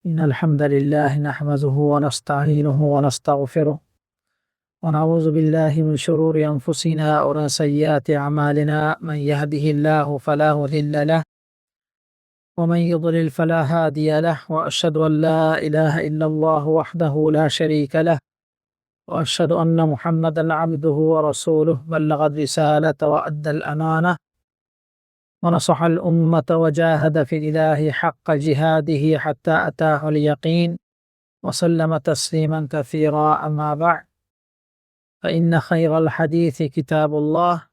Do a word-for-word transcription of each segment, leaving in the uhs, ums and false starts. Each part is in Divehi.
إن الحمد لله نحمده ونستعينه ونستغفره، ونعوذ بالله من شرور أنفسنا ومن سيئات أعمالنا. من يهده الله فلا مضل له، ومن يضلل فلا هادي له، وأشهد أن لا إله إلا الله وحده لا شريك له، وأشهد أن محمدا عبده ورسوله، بلغ الرسالة وأدى الأمانة، ونصح الأمة، وجاهد في الله حق جهاده حتى أتاه اليقين، وسلم تسليما كثيرا. أما بعد، فإن خير الحديث كتاب الله،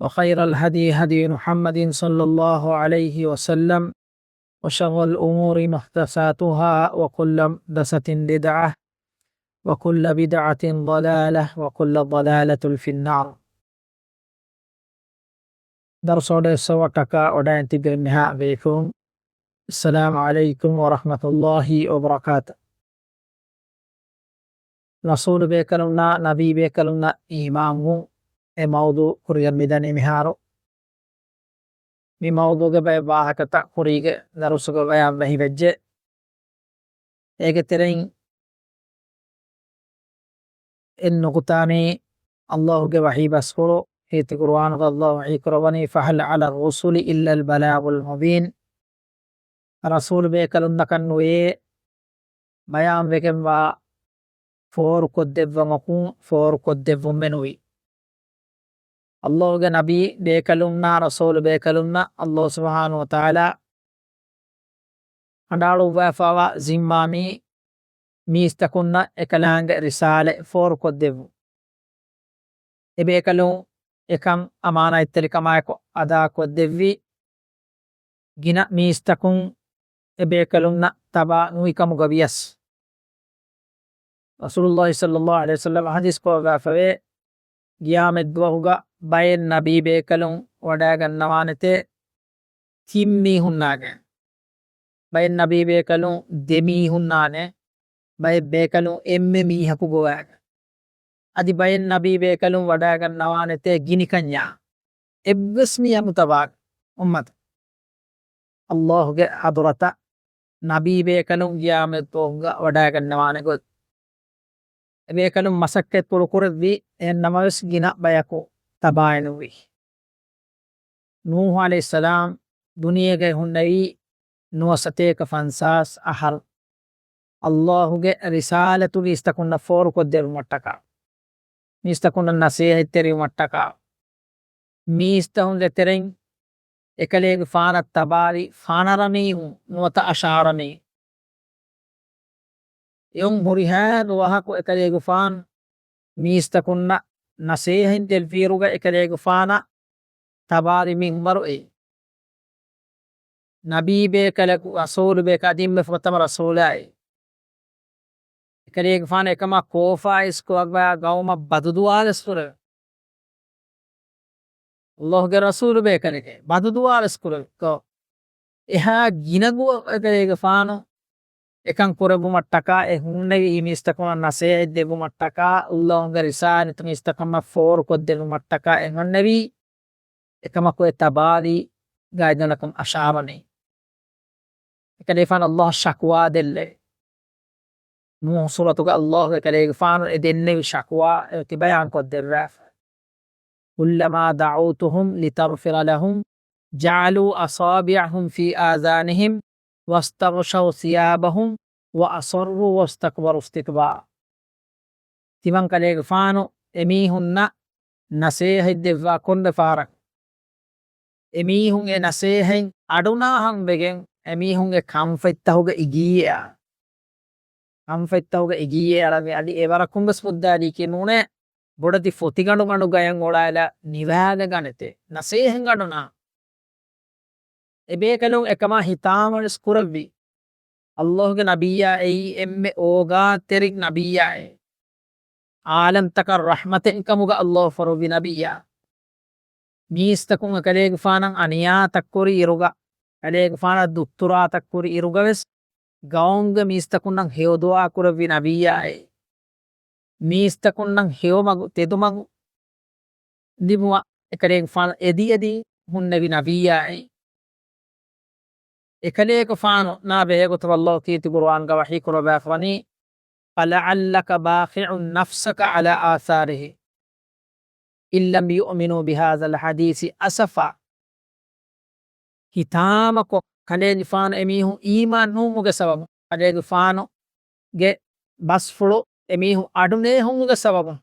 وخير الهدي هدي محمد صلى الله عليه وسلم، وشر الأمور محدثاتها، وكل محدثة بدعة، وكل بدعة ضلالة، وكل ضلالة في النار. ދަރުސް އޮޑެއްސަވަޓަކާ އޮޑައިން ތިބި މިހާ ބޭފުޅުން، السلام عليكم ورحمة الله وبركاته. ރަސޫލު ބޭކަލުންނާ ނަބީ ބޭކަލުންނަށް އީމާންވުން، އެ މައުޟޫ ކުރިއަށް މިދަނީ މިހާރު. މި މައުޟޫގެ ބައެއް ވާހަކަތައް ކުރީގެ ދަރުސުގަ ބަޔާން ވެހިވެއްޖެ. އޭގެ ތެރެއިން އެއް ނުކުތާނީ، ﷲ ގެ ވަޙީ ބަސްފުޅު ހިތި ޤުރުއާނުގަ ﷲ ވަޙީ ކުރައްވަނީ، فهل على الرسل إلا البلاغ المبين. ރަސޫލު ބޭކަލުންނަކަށް ނުވޭ ބަޔާންވެގެންވާ ފޯރުކޮށްދެއްވުމަކުން ފޯރުކޮށްދެއްވުމެއް ނުވި. ﷲ ގެ ނަބީ ބޭކަލުންނާ ރަސޫލު ބޭކަލުންނަށް ﷲ ސުބްޙާނަހޫ ވަތަޢާލާ ކަނޑައަޅުއްވާފައިވާ ޒިންމާ މީ، މީސްތަކުންނަށް އެކަލާނގެ ރިސާލަތް ފޯރުކޮށްދެއްވުން. އެބޭކަލުން އެކަން އަމާނާތްތެރިކަމާއެކު އަދާކޮށްދެއްވި، ގިނަ މީސްތަކުން އެބޭކަލުންނަށް ތަބާ ނުވިކަމުގަ ވިޔަސް، ރަސޫލުﷲ ޞައްލަﷲ ޢަލައިހި ވަސައްލަމަ ޙަދީޘް ކުރައްވާފަވޭ، ގިޔާމަތްދުވަހުގަ ބައެއް ނަބީ ބޭކަލުން ވަޑައިގަންނަވާނެތޭ ތިން މީހުންނާގެ. ބައެއް ނަބީ ބޭކަލުން ދެ މީހުންނާނެ، ބައެއް ބޭކަލުން އެންމެ މީހަކު ގޮވާގެ. އަދި ބައެއް ނަބީ ބޭކަލުން ވަޑައިގަންނަވާނެތޭ ގިނިކަންޏާ. އެއްވެސް މީހަކު ތަބާ އުއްމަތަށް ﷲ ގެ ޙަޟްރަތަށް ނަބީ ބޭކަލުން ގިޔާމަތްދުވަހުގަ ވަޑައިގަންނަވާނެ ގޮތް. އެބޭކަލުން މަސައްކަތްޕުޅު ކުރެއްވި، އެހެން ނަމަވެސް ގިނަ ބަޔަކު ތަބާއެއް ނުވި. ނޫޙު ޢަލައިހިއްސަލާމް ދުނިޔޭގައި ހުންނެވީ ނުވަސަތޭކަ ފަންސާސް އަހަރު. ﷲ ގެ ރިސާލަތު މީސްތަކުންނަށް ފޯރުކޮށްދެއްވުމަށްޓަކާ، މީސްތަކުންނަށް ނަސޭހަތްތެރިވުމަށްޓަކާ، މީސްތަކުންގެ ތެރެއިން އެކަލޭގެފާނަށް ތަބާވި ފާނަރަ މީހުން ނުވަތަ އަށާރަ މީހުން. އެއުން ހުރިހާ ދުވަހަކު އެކަލޭގެފާނު މީސްތަކުންނަށް ނަސޭހަތް ދެއްވިއިރުގަ އެކަލޭގެފާނަށް ތަބާވި މީހުން ވަރު އެއީ. ނަބީ ބޭކަލަކު، ރަސޫލު ބޭކަލަކު، އަދި އެންމެ ފުރަތަމަ ރަސޫލާއި. އެކަލޭގެފާނު އެކަމަށް ކޯފާ އިސްކުރައްވާ ގައުމަށް ބަދުދުޢާވެސް ކުރެވެ. ﷲ ގެ ރަސޫލު ބޭކަލެކޭ ބަދުދުޢާވެސް ކުރެވި. އެހާ ގިނަ ގޮތަކަށް އެކަލޭގެފާނު އެކަން ކުރެއްވުމަށްޓަކާ، އެ ހުންނެވި މީސްތަކުންނަށް ނަސޭހަތް ދެއްވުމަށްޓަކާ، ﷲ ގެ ރިސާލަތު މީސްތަކަށް ފޯރުކޮށްދެއްވުމަށްޓަކާ އެ ހުންނެވީ. އެކަމަކު އެ ތަބާވީ ގާތްގަނޑަކަށް އަށާރަ މީހުން. އެކަލޭގެފާނު ﷲ އަށް ޝަކުވާ ދެއްވި. ނޫޙު ސޫރަތުގަ ﷲ އެކަލޭގެފާނު އެ ދެންނެވި ޝަކުވާ އެ ތިބަޔާންކޮށްދެއްވާފަ. كلما دعوتهم لتغفر لهم جعلوا أصابعهم في آذانهم واستغشوا ثيابهم وأصروا واستكبروا استكبارا. ތިމަން ކަލޭގެފާނު އެމީހުންނަށް ނަސޭހަތް ދެއްވާ ކޮންމެ ފަހަރަކު، އެމީހުން އެ ނަސޭހަތް އަޑުނާހަން ވެގެން، އެމީހުން އެ ކަންފަތްތަހުގަ އިގީއޭ އަޅަ. ކަންފަތްތަހުގަ އިގީއޭ އަޅަ. އަދި އެވަރަކުން ވެސް ފުއްދާލީކީ ނޫނޭ، ބޮޑެތި ފޮތިގަނޑުގަނޑު ގަޔަށް އޮޅާލާ ނިވާލެގަނެތޭ. ނަސޭހަތް އަޑުނާ. އެބޭކަލުން އެކަމާ ހިތާމަވެސް ކުރެއްވި. ﷲ ގެ ނަބިއްޔާ އެއީ އެންމެ އޯގާތެރި ނަބިއްޔާއޭ. ޢާލަމްތަކަށް ރަޙްމަތެއްކަމުގަ ﷲ ފޮރުއްވި ނަބިއްޔާ. މީސްތަކުން އެކަލޭގެފާނަށް އަނިޔާތައް ކުރި އިރުގަ، އެކަލޭގެފާނަށް ދުއްތުރާތައް ކުރި އިރުގަވެސް، ގައުމުގެ މީސްތަކުންނަށް ހެޔޮ ދުޢާ ކުރެއްވި ނަބިއްޔާއޭ. މީސްތަކުންނަށް ހެޔޮ މަގު، ތެދު މަގު ލިބުމަށް އެކަލޭގެފާނު އެދި އެދި ހުންނެވި ނަބިއްޔާއޭ. އެކަލޭގެފާނު ނާ ބެހޭގޮތަށް ﷲ ކީރިތި ޤުރުއާންގަ ވަޙީ ކުރައްވާފަވަނީ، "فَلَعَلَّكَ بَاخِعٌ نَفْسَكَ عَلَىٰ آثَارِهِمْ إِن لَّمْ يُؤْمِنُوا بِهَٰذَا الْحَدِيثِ أَسَفًا." ހިތާމަކޮށް ކަލޭގެފާނު އެމީހުން އީމާން ނުވުމުގެ ސަބަބުން، ކަލޭގެފާނުގެ ބަސްފުޅު އެމީހުން އަޑުނޭހުމުގެ ސަބަބުން،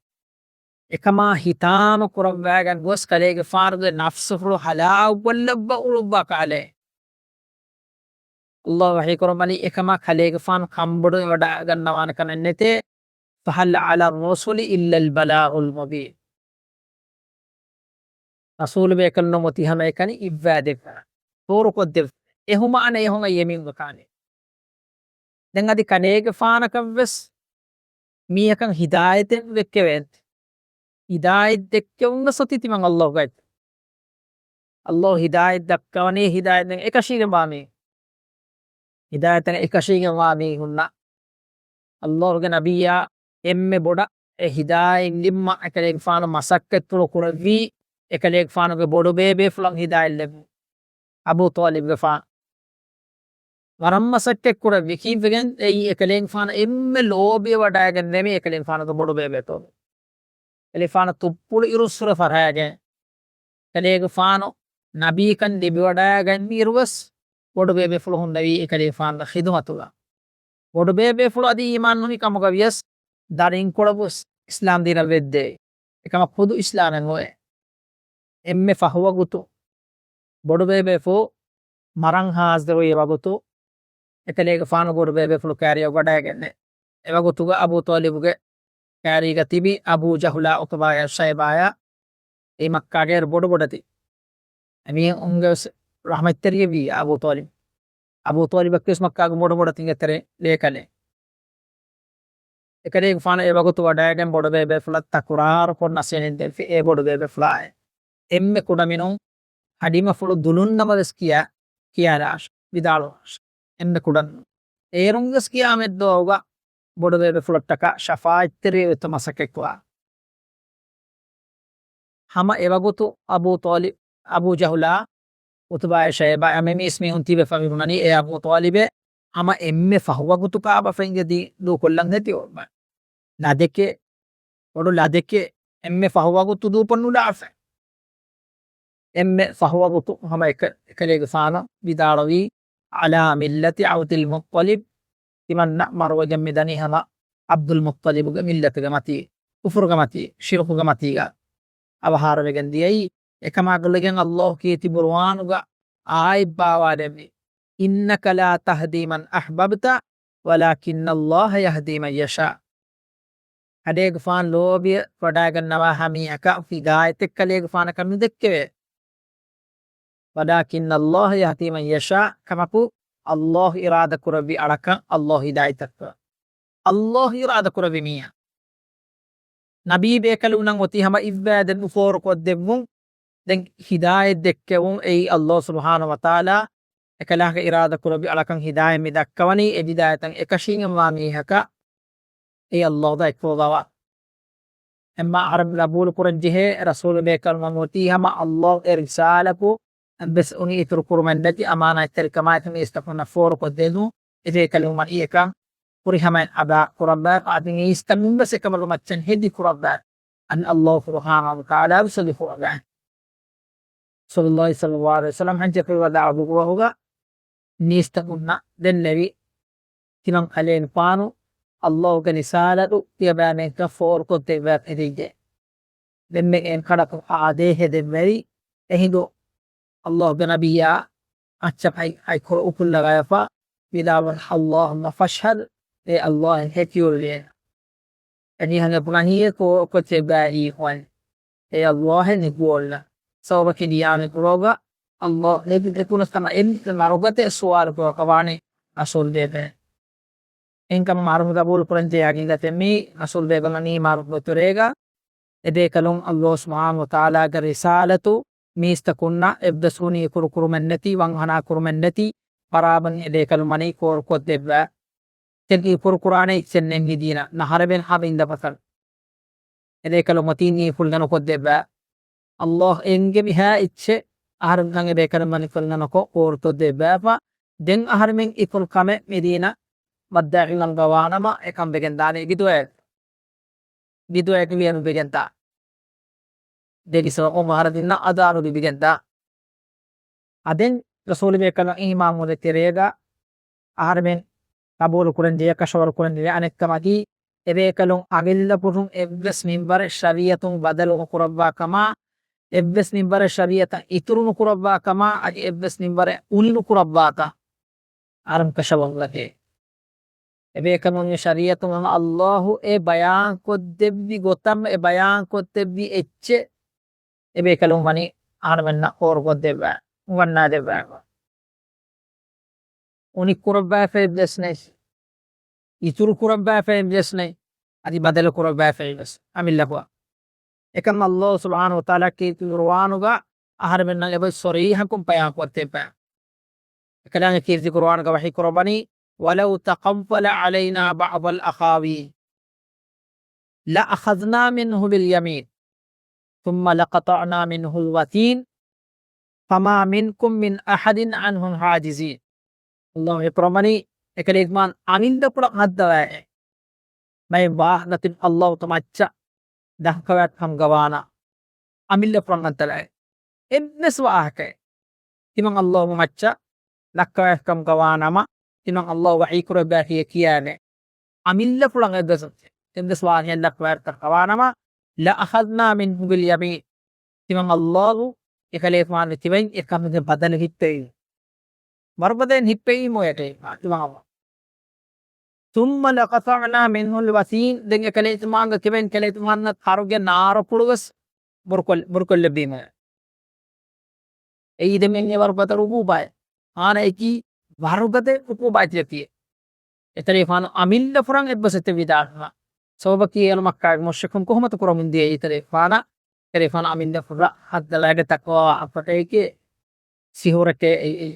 އެކަމާ ހިތާމަ ކުރައްވާގެން ގޮސް ކަލޭގެފާނުގެ ނަފްސުފުޅު ހަލާކުކޮށްލައްވަ އުޅުއްވާ ކަހަލަ. ﷲ ވަޙީ ކުރައްވަނީ އެކަމާ ކަލޭގެފާނު ކަންބޮޑުވެވަޑައިގަންނަވާނެ ކަމެއް ނެތޭ. فَهَلْ عَلَى الرُّسُلِ إِلَّا الْبَلَاغُ الْمُبِينُ. ރަސޫލުބޭކަލުންނަށް އޮތީ ހަމައެކަނި އިއްވާދެއްވާ، ފޯރުކޮށްދެއްވާ. އެހުމާނެ އެހުމަށް އެމީހުންގެ ކާނެ. ދެން އަދި ކަލޭގެފާނަކަށްވެސް މީހަކަށް ހިދާޔަތެއް ދެއްކެވޭނެ. ހިދާޔަތް ދެއްކެވުން ވެސް އޮތީ ތިމަން ﷲ ގައި. ﷲ ހިދާޔަތް ދައްކަވަނީ ހިދާޔަތް ދެން އެކަށީގެން ވާ މީ. ހިދާޔަތަށް އެކަށީގެން ވާ މީހުންނަށް ﷲ ގެ ނަބިއްޔާ އެންމެ ބޮޑަށް އެ ހިދާޔަތް ލިންމަށް އެކަލޭގެފާނު މަސައްކަތްޕުޅު ކުރެއްވީ، އެކަލޭގެފާނުގެ ބޮޑުބޭބޭފުޅަށް ހިދާޔަތް ލެއްވުން. އަބޫ ޠާލިބުގެފާނު ވަރަށް މަސައްކަތް ކުރެއްވި. ކީއްވެގެން އެއީ އެކަލޭގެފާނު އެންމެ ލޯބިވަޑައިގެންނެވީ އެކަލޭގެފާނުގެ ބޮޑުބޭބޭތޯ. އެކަލޭގެފާނު ތުއްޕުޅު އިރުއްސުރެ ފަރާގެން، އެކަލޭގެފާނު ނަބީކަން ލިބިވަޑައިގެން އިރުވެސް ބޮޑުބޭބޭފުޅު ހުންނެވީ އެކަލޭގެފާނުގެ ޚިދުމަތުގަ. ބޮޑުބޭބޭފުޅު އަދި އީމާން ނުވި ކަމުގަ ވިޔަސް ދަރިންކޮޅަށް ވެސް އިސްލާމް ދީނަށް ވެއްދޭ. އެކަމަކު ޚުދު އިސްލާމެއް ނުވޭ. އެންމެ ފަހު ވަގުތު ބޮޑުބޭބޭފުޅު މަރަން ހާޒިރުވި ވަގުތު، އެކަލޭގެފާނު ބޮޑުބޭބޭފުޅު ކައިރިއަށް ވަޑައިގެންނެވި. އެވަގުތުގަ އަބޫ ޠާލިބުގެ ކައިރީގަ ތިބި އަބޫ ޖަހުލާ ޢުތުބާޔާ ޝައިބާޔާ އެ މައްކާގެ އިރު ބޮޑުބޮޑެތި. އެމީހުންގެ ވެސް ރަޙްމަތްތެރިއެއް ވީ އަބޫ ޠާލިބު. އަބޫ ޠާލިބަކީ ވެސް މައްކާގެ ބޮޑުބޮޑެތިންގެ ތެރޭ ބޭކަލެއް. އެކަލޭގެފާނު އެވަގުތު ވަޑައިގެން ބޮޑުބޭބޭފުޅަށް ތަކުރާރުކޮށް ނަސޭހަތް ދެއްވި އެ ބޮޑުބޭބޭފުޅާއި އެންމެ ކުޑަމިނުން ހަޑިމަފުޅު ދުލުން ނަމަވެސް ކިޔާ، ކިޔާލާށި ވިދާޅުވާށި. އެންމެ ކުޑަން. އޭރުންވެސް ޤިޔާމަތްދުވަހުގަ ބޮޑުބޭބޭފުޅަށްޓަކާ ޝަފާޢަތްތެރިވެ އޮތްތަ މަސައްކަތްކުރާ. ހަމަ އެވަގުތު އަބޫ ޠާލި، އަބޫ ޖަހުލާ، ޢުތުބާ ޝައިބާ އަމެ މީސްމީހުން ތިބެފަ މިބުނަނީ އޭ އަބޫ ޠާލިބޭ، ހަމަ އެންމެ ފަހު ވަގުތު ކާބަފައިންގެ ދީ ދޫކޮށްލަން ހެތި އޮއްވަ. ލަދެކޭ، ބޮޑު ލަދެކޭ، އެންމެ ފަހު ވަގުތު ދޫކޮށް ނުލާފަ. އެންމެ ފަހު ވަގުތު ހަމަ އެކަ-، އެކަލޭގެފާނު ވިދާޅުވީ، "ޢަލާ މިއްލަތި ޢަބްދިލް މުއްޠަލިބް." ތިމަންނަ މަރުވެގެން މިދަނީ ހަމަ ޢަބްދުލް މުއްޠަލިބުގެ މިއްލަތުގެ މަތީ، ކުފުރުގެ މަތީ، ޝިރުކުގެ މަތީގަ އަވަހާރަވެގެން ދިޔައީ. އެކަމާ ގުޅިގެން ﷲ ކީރިތި ޤުރުއާނުގަ އާޔަތް ބާވާލެއްވި، "إِنَّكَ لَا تَهْدِي مَنْ أَحْبَبْتَ وَلَٰكِنَّ اللَّهَ يَهْدِي مَنْ يَشَاءُ." ކަލޭގެފާނު ލޯބިވެ ވަޑައިގަންނަވާ ހަމީހަކަށް ހިދާޔަތެއް ކަލޭގެފާނަކަށް ނުދެއްކެވޭ. "وَلَٰكِنَّ اللَّهَ يَهْدِي مَنْ يَشَاءُ." ކަމަކު، ﷲ އިރާދަ ކުރެއްވި އަޅަކަށް ﷲ ހިދާޔަތް ދެއްކެވޭ. ﷲ އިރާދަ ކުރެއްވި މީހާ. ނަބީ ބޭކަލުންނަށް އޮތީ ހަމަ އިއްވާދެން ފޯރުކޮށްދެއްވުން. ދެން ހިދާޔަތް ދެއްކެވުން އެއީ ﷲ ސުބްޙާނަހޫ ވަތަޢާލާ އެކަލާނގެ އިރާދަ ކުރެއްވި އަޅަކަށް ހިދާޔަތް މި ދައްކަވަނީ. އެ ހިދާޔަތަށް އެކަށީގެންވާ މީހަކަށް އެ ﷲ ދައްކަވާ. އެމާ އަހަރެން ގަބޫލު ކުރަން ޖެހޭ ރަސޫލު ބޭކަލުންނަށް އޮތީ ހަމަ ﷲ އެ ރިސާލަތު އެއްވެސް އުނި އިތުރު ކުރުމެއް ނެތި އަމާނާތްތެރިކަމާއެކު މީސްތަކުންނަށް ފޯރުކޮށްދޭނު. އެ ބޭކަލުން ވަނީ އެކަން ފުރިހަމައިން އަދާ ކުރައްވާ. އަދި މީސްތަކުން ވެސް އެކަމަށް މައްޗަށް ހެދި ކުރައްވާ. އަން ﷲ ސުބްޙާނަހޫ ވަތަޢާލާ ވެސް ހެދި ކުރައްވާ. ރަސޫލުﷲ ޞައްލަﷲ ޢަލައިހި ވަސައްލަމަ ޙައްޖަތުލް ވަދާޢު ދުވަހުގަ މީސްތަކުންނަށް ދެންނެވި ތިމަން ކަލޭގެފާނު ﷲ ގެ ރިސާލަތު ތިޔަބައިމީހުންނަށް ފޯރުކޮށްދެއްވާ ތެރެއިގެ ދެންމެ އެން ކަޑަކު އާދޭ ހެދެއްވެރި އެހިނދު ﷲ ގެ ނަބިއްޔާ މައްޗަށް އަތް، އަތް ކުރު އުކުލަގަޔަފަ ވިދާޅުވަން، "اللهم فاشهد." އޭ ﷲ ހެކިއުޅުވޭ. އެމީހުން ބުނަނީ ކޯ-، ކޮއްޗެއްގައި ހީކުވަން. އޭ ﷲ ނިކުވޯޅަ. ސަބަބަކީ ދިޔާމެ ކުރޯގަ ﷲ ނެ-، ނެތުނަސް ތަމަ އެ މަރުގަތެ ސުވާލު ކުރަކަވާނެ ރަސޫލް ބޭބެ. އެންކަމަށް މަރު ގަބޫލު ކުރަން ޖެހޭ އަގިންގަތެ މީ ރަސޫލް ބޭބެ ނީ މަރުގެ ތެރޭގަ އެ ބޭކަލުން ﷲ ސުބްޙާނަހޫ ވަތަޢާލާގެ ރިސާލަތު މީސްތަކުންނަށް އެއްވެސް އުނި އިތުރު ކުރުމެއް ނެތި، ވަންހަނާ ކުރުމެއް ނެތި ފަރާބަން އެ ބޭކަލުން ވަނީ ކޯރުކޮށްދެއްވާ. ތެދީ ކުރު ކުރާނެ އިއްޗެއް ނެތް މި ދީނަށް. ނަހަރެމެން ހަމަ އިންދަފަކަން. އެ ބޭކަލުން އޮތީ ނީ ފުޅުދަނުކޮށްދެއްވާ. ﷲ އެންގެވިހާ އިއްޗެއް އަހަރެން އެ ބޭކަލުން ވަނީ ފުޅުދަނުކޮށް ކޯރުކޮށްދެއްވާފަ. ދެން އަހަރެމެން އިތުރު ކަމެއް މިދީނަ މައްދާ އިލްމަށް ގަވާނަމަ އެކަން ވެގެން ދާނެ ގިދުއެއް. ގިދުއެއް ވިޔަނު ވެގެން ދާ. ދެނިސް އަހަރެންނަށް އަދާނު ލިބިގެން ދާ. އަދެން ރަސޫލު ބޭކަލުން އީމާންވުމުގެ ތެރޭގަ އަހަރެމެން ގަބޫލު ކުރަން ޖެހޭ، ކަށަވަރު ކުރަން ޖެހޭ އަނެއްކަމަކީ، އެބޭކަލުން އަމިއްލަފުށުން އެއްވެސް މިންވަރެއް ޝަރީއަތުން ބަދަލު ނުކުރައްވާ ކަމާ، އެއްވެސް މިންވަރެއް ޝަރީއަތަށް އިތުރު ނުކުރައްވާ ކަމާ، އަދި އެއްވެސް މިންވަރެއް އުނި ނުކުރައްވާތާ، އަހަރެން ކަށަވަރު ނުލަކޭ. އެބޭކަލުން ޝަރީއަތުން ހަމަ އައްލާހު އެ ބަޔާންކޮށްދެއްވި ގޮތަށް، އެ ބަޔާންކޮށްދެއްވި އެއްޗެއް އެބޭކަލުން ވަނީ އަހަރެމެންނަށް ހޯރުކޮށްދެއްވާ، އުނގަންނާދެއްވާ. އުނި ކުރައްވާފައެއްވެސް ނެތް. އިތުރު ކުރައްވާފައެއްވެސް ނެތް. އަދި ބަދަލު ކުރައްވާފައެއްވެސް އަމިއްލަފުށް. އެކަމަށް އައްލާހު ސުބްޙާނަހު ވަތަޢާލާ ކީރިތި ޤުރުއާނުގަ އަހަރެމެންނަށް އެބަ ޞަރީޙަކޮށް ބަޔާންކޮށްދެއްވާ. އެކަލާނގެ ކީރިތި ޤުރުއާނުގަ ވަޙީ ކުރައްވަނީ، ولو تقول علينا بعض الأقاويل لأخذنا منه باليمين ثم لقطعنا منه الوتين فما منكم من أحد عنه حاجزين. އައްލާހު ވަޙީ ކުރައްވަނީ، އެކަލޭގެފާނު އަމިއްލަފުޅަށް ހައްދަވާއިރު، މައެއް ވާހަކަ ތިބި އައްލާހު މައްޗަށް ދައްކަވާތި ކަމަށް ގަވާނަމަ، އަމިއްލަފުޅަށް ހައްދަވާއިރު، އެއްވެސް ވާހަކައެއް ތިމަން އައްލާހު މައްޗަށް ދައްކަވާތި ކަމަށް ގަވާނަމަ، ތިމަން އައްލާހު ވަޙީ ކުރެއްވިއްޔާ ކިޔާނެ، އަމިއްލަފުޅަށް އެއްވެސް، އެއްވެސް ވާހަކައެއް ދައްކަވާތި ކަމަށް ގަވާނަމަ، لأخذنا منه باليمين، ތިމަން އައްލާހު އެކަލޭގެފާނު ތިބެން އެކަމުގެ ބަދަލު ހިއްޕެވީ. ވަރުބަދަލެއް ހިއްޕެވީމު އެކަލޭގެފާނު ތިމަން އައްލާހު. ثم لقطعنا منه الوتين، ދެން އެކަލޭގެފާނުގެ ކިބައިން ކަލޭގެފާނަށް ކަރުގެ ނާރުފުޅުވެސް ބުރުކޮށް، ބުރުކޮށްލެއްވީމު. އެއީ ދެން މި ވަރުބަދަލު އުގޫބާއެއް. އާނަ އެކީ ވަރުބަދަލު އުގޫބާއެއް ތިޔަ. އެކަލޭގެފާނު އަމިއްލަފުޅަށް އެއްވެސް އެއްޗެއް ވިދާޅުވުމަށް. ސަބަބަކީ އަހުލު މައްކާގެ މުޝްރިކުން ކޮހޮމަތަ ކުރަމުން ދިޔައީ އެކަލޭގެފާނަށް؟ އެކަލޭގެފާނު އަމިއްލަފުޅަށް ހައްދަވާގެން ދައްކަވާ ވާހަކައެކޭ. ސިހުރެކޭ، އެއީ، އެއީ،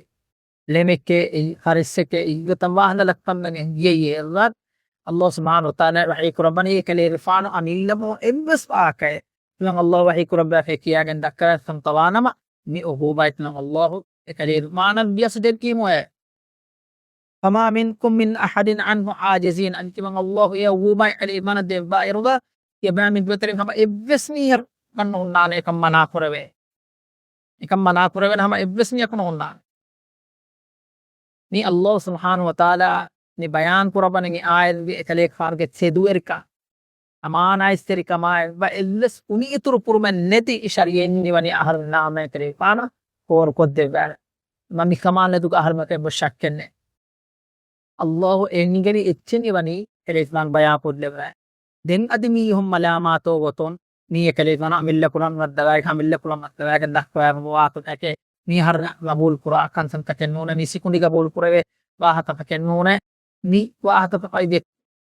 ޅެމެކޭ، އެއީ، ފަރިއްސެކޭ، އެއީ، އިއްޒަތަށް ވާހަނަ ލައްކަން ދަނީ އެނގިއްޔާ އެއްވާ. އައްލާހު ސުބްޙާނަހު ވަތަޢާލާ ވަޙީ ކުރައްވަނީ އެކަލޭގެފާނު އަމިއްލަފުޅުން އެއްވެސް ވާހަކައެއް ތިމަން އައްލާހު ވަޙީ ކުރައްވާފައި ކިޔާގެން ދައްކަވާތި ކަމަށް ގަވާނަމަ، މި އުގޫބާއެއް ތިމަން އައްލާހު އެކަލޭގެފާނަށް ވިޔަސް ދެއްވީމު. فما منكم من أحد عنه حاجزين، އަދި ތިމަން އައްލާހު އެ އުގޫބާއެއް އެކަލޭގެފާނަށް ދެއްވާއިރުގަ، ތިޔަބައިމީހުންގެ ތެރެއިން ހަމަ އެއްވެސް މީހަކު ނުހުންނާނެ އެކަން މަނާ ކުރެވޭ. އެކަން މަނާ ކުރެވޭނެ ހަމަ އެއްވެސް މީހަކު ނުހުންނާނެ. މި އައްލާހު ސުބްޙާނަހު ވަތަޢާލާ މި ބަޔާން ކުރައްވަނީ އާޔަތުގެ އެކަލޭގެފާނުގެ ތެދުވެރިކަން، އަމާނާތްތެރިކަމާ އެއްވެސް އުނި އިތުރު ކުރުމެއް ނެތި ޝަރީޢަތް މިވަނީ އަހަރެންނާ އެކަލޭގެފާނަށް ހޯރުކޮށްދެއްވާނެ. މަ މިކަމާ ލަދުގަ އަހަރެމެންނަކަށް އެއްވެސް ޝައްކެއް ނެތް. އައްލާހު އެނގެނީ އެއްޗެއް މިވަނީ އެކަލޭގެފާނު ބަޔާން ކޮށްލެވޭ. ދެން އަދި މީހުން މަލާމާތޯ ގޮތުން މީ އެކަލޭގެފާނު އަމިއްލަފުޅަށް ހައްދަވާ، އަމިއްލަފުޅަށް ހައްދަވާގެން ދައްކަވާ ވާހަކަތަކެއް މީ އަހަރެން ގަބޫލު ކުރާ ކަންތައްތަކެއް ނޫނޭ، މީ ސިކުނޑި ގަބޫލު ކުރެވޭ ވާހަކަތަކެއް ނޫނޭ، މި ވާހަކަތަކަށް އަދި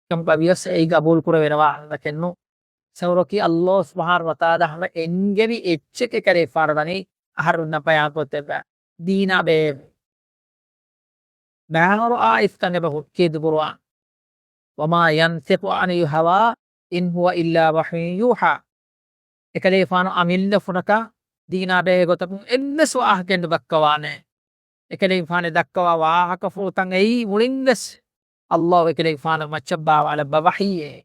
ކަމަކަށް ވިޔަސް އެއީ ގަބޫލު ކުރެވޭނެ ވާހަކަތަކެއް ނޫން. ސަބަބަކީ އައްލާހު ސުބްޙާނަހު ވަތަޢާލާ ހަމަ އެންގެވި އެއްޗެއް އެކަލޭގެފާނަށް ވަނީ އަހަރެންނަށް ބަޔާންކޮށްދެއްވާ. ދީނާ ބެހޭ. މާހަރު އާއިސްކަން އެބަ ހުއްޓީ ދުބުރުވާން. وما ينطق عن الهوى إن هو إلا وحي يوحى. އެކަލޭގެފާނު އަމިއްލަފުނަކަށް ދީނާ ބެހޭ ގޮތަކުން އެއްވެސް ވާހަކައެއް ނުދައްކަވާނެ. އެކަލޭގެފާނު ދައްކަވާ ވާހަކަފުޅުތައް އެއީ މުޅިންވެސް އައްލާހު އެކަލޭގެފާނު މައްޗަށް ބާވާލައްވާ ވަޙީއެއް.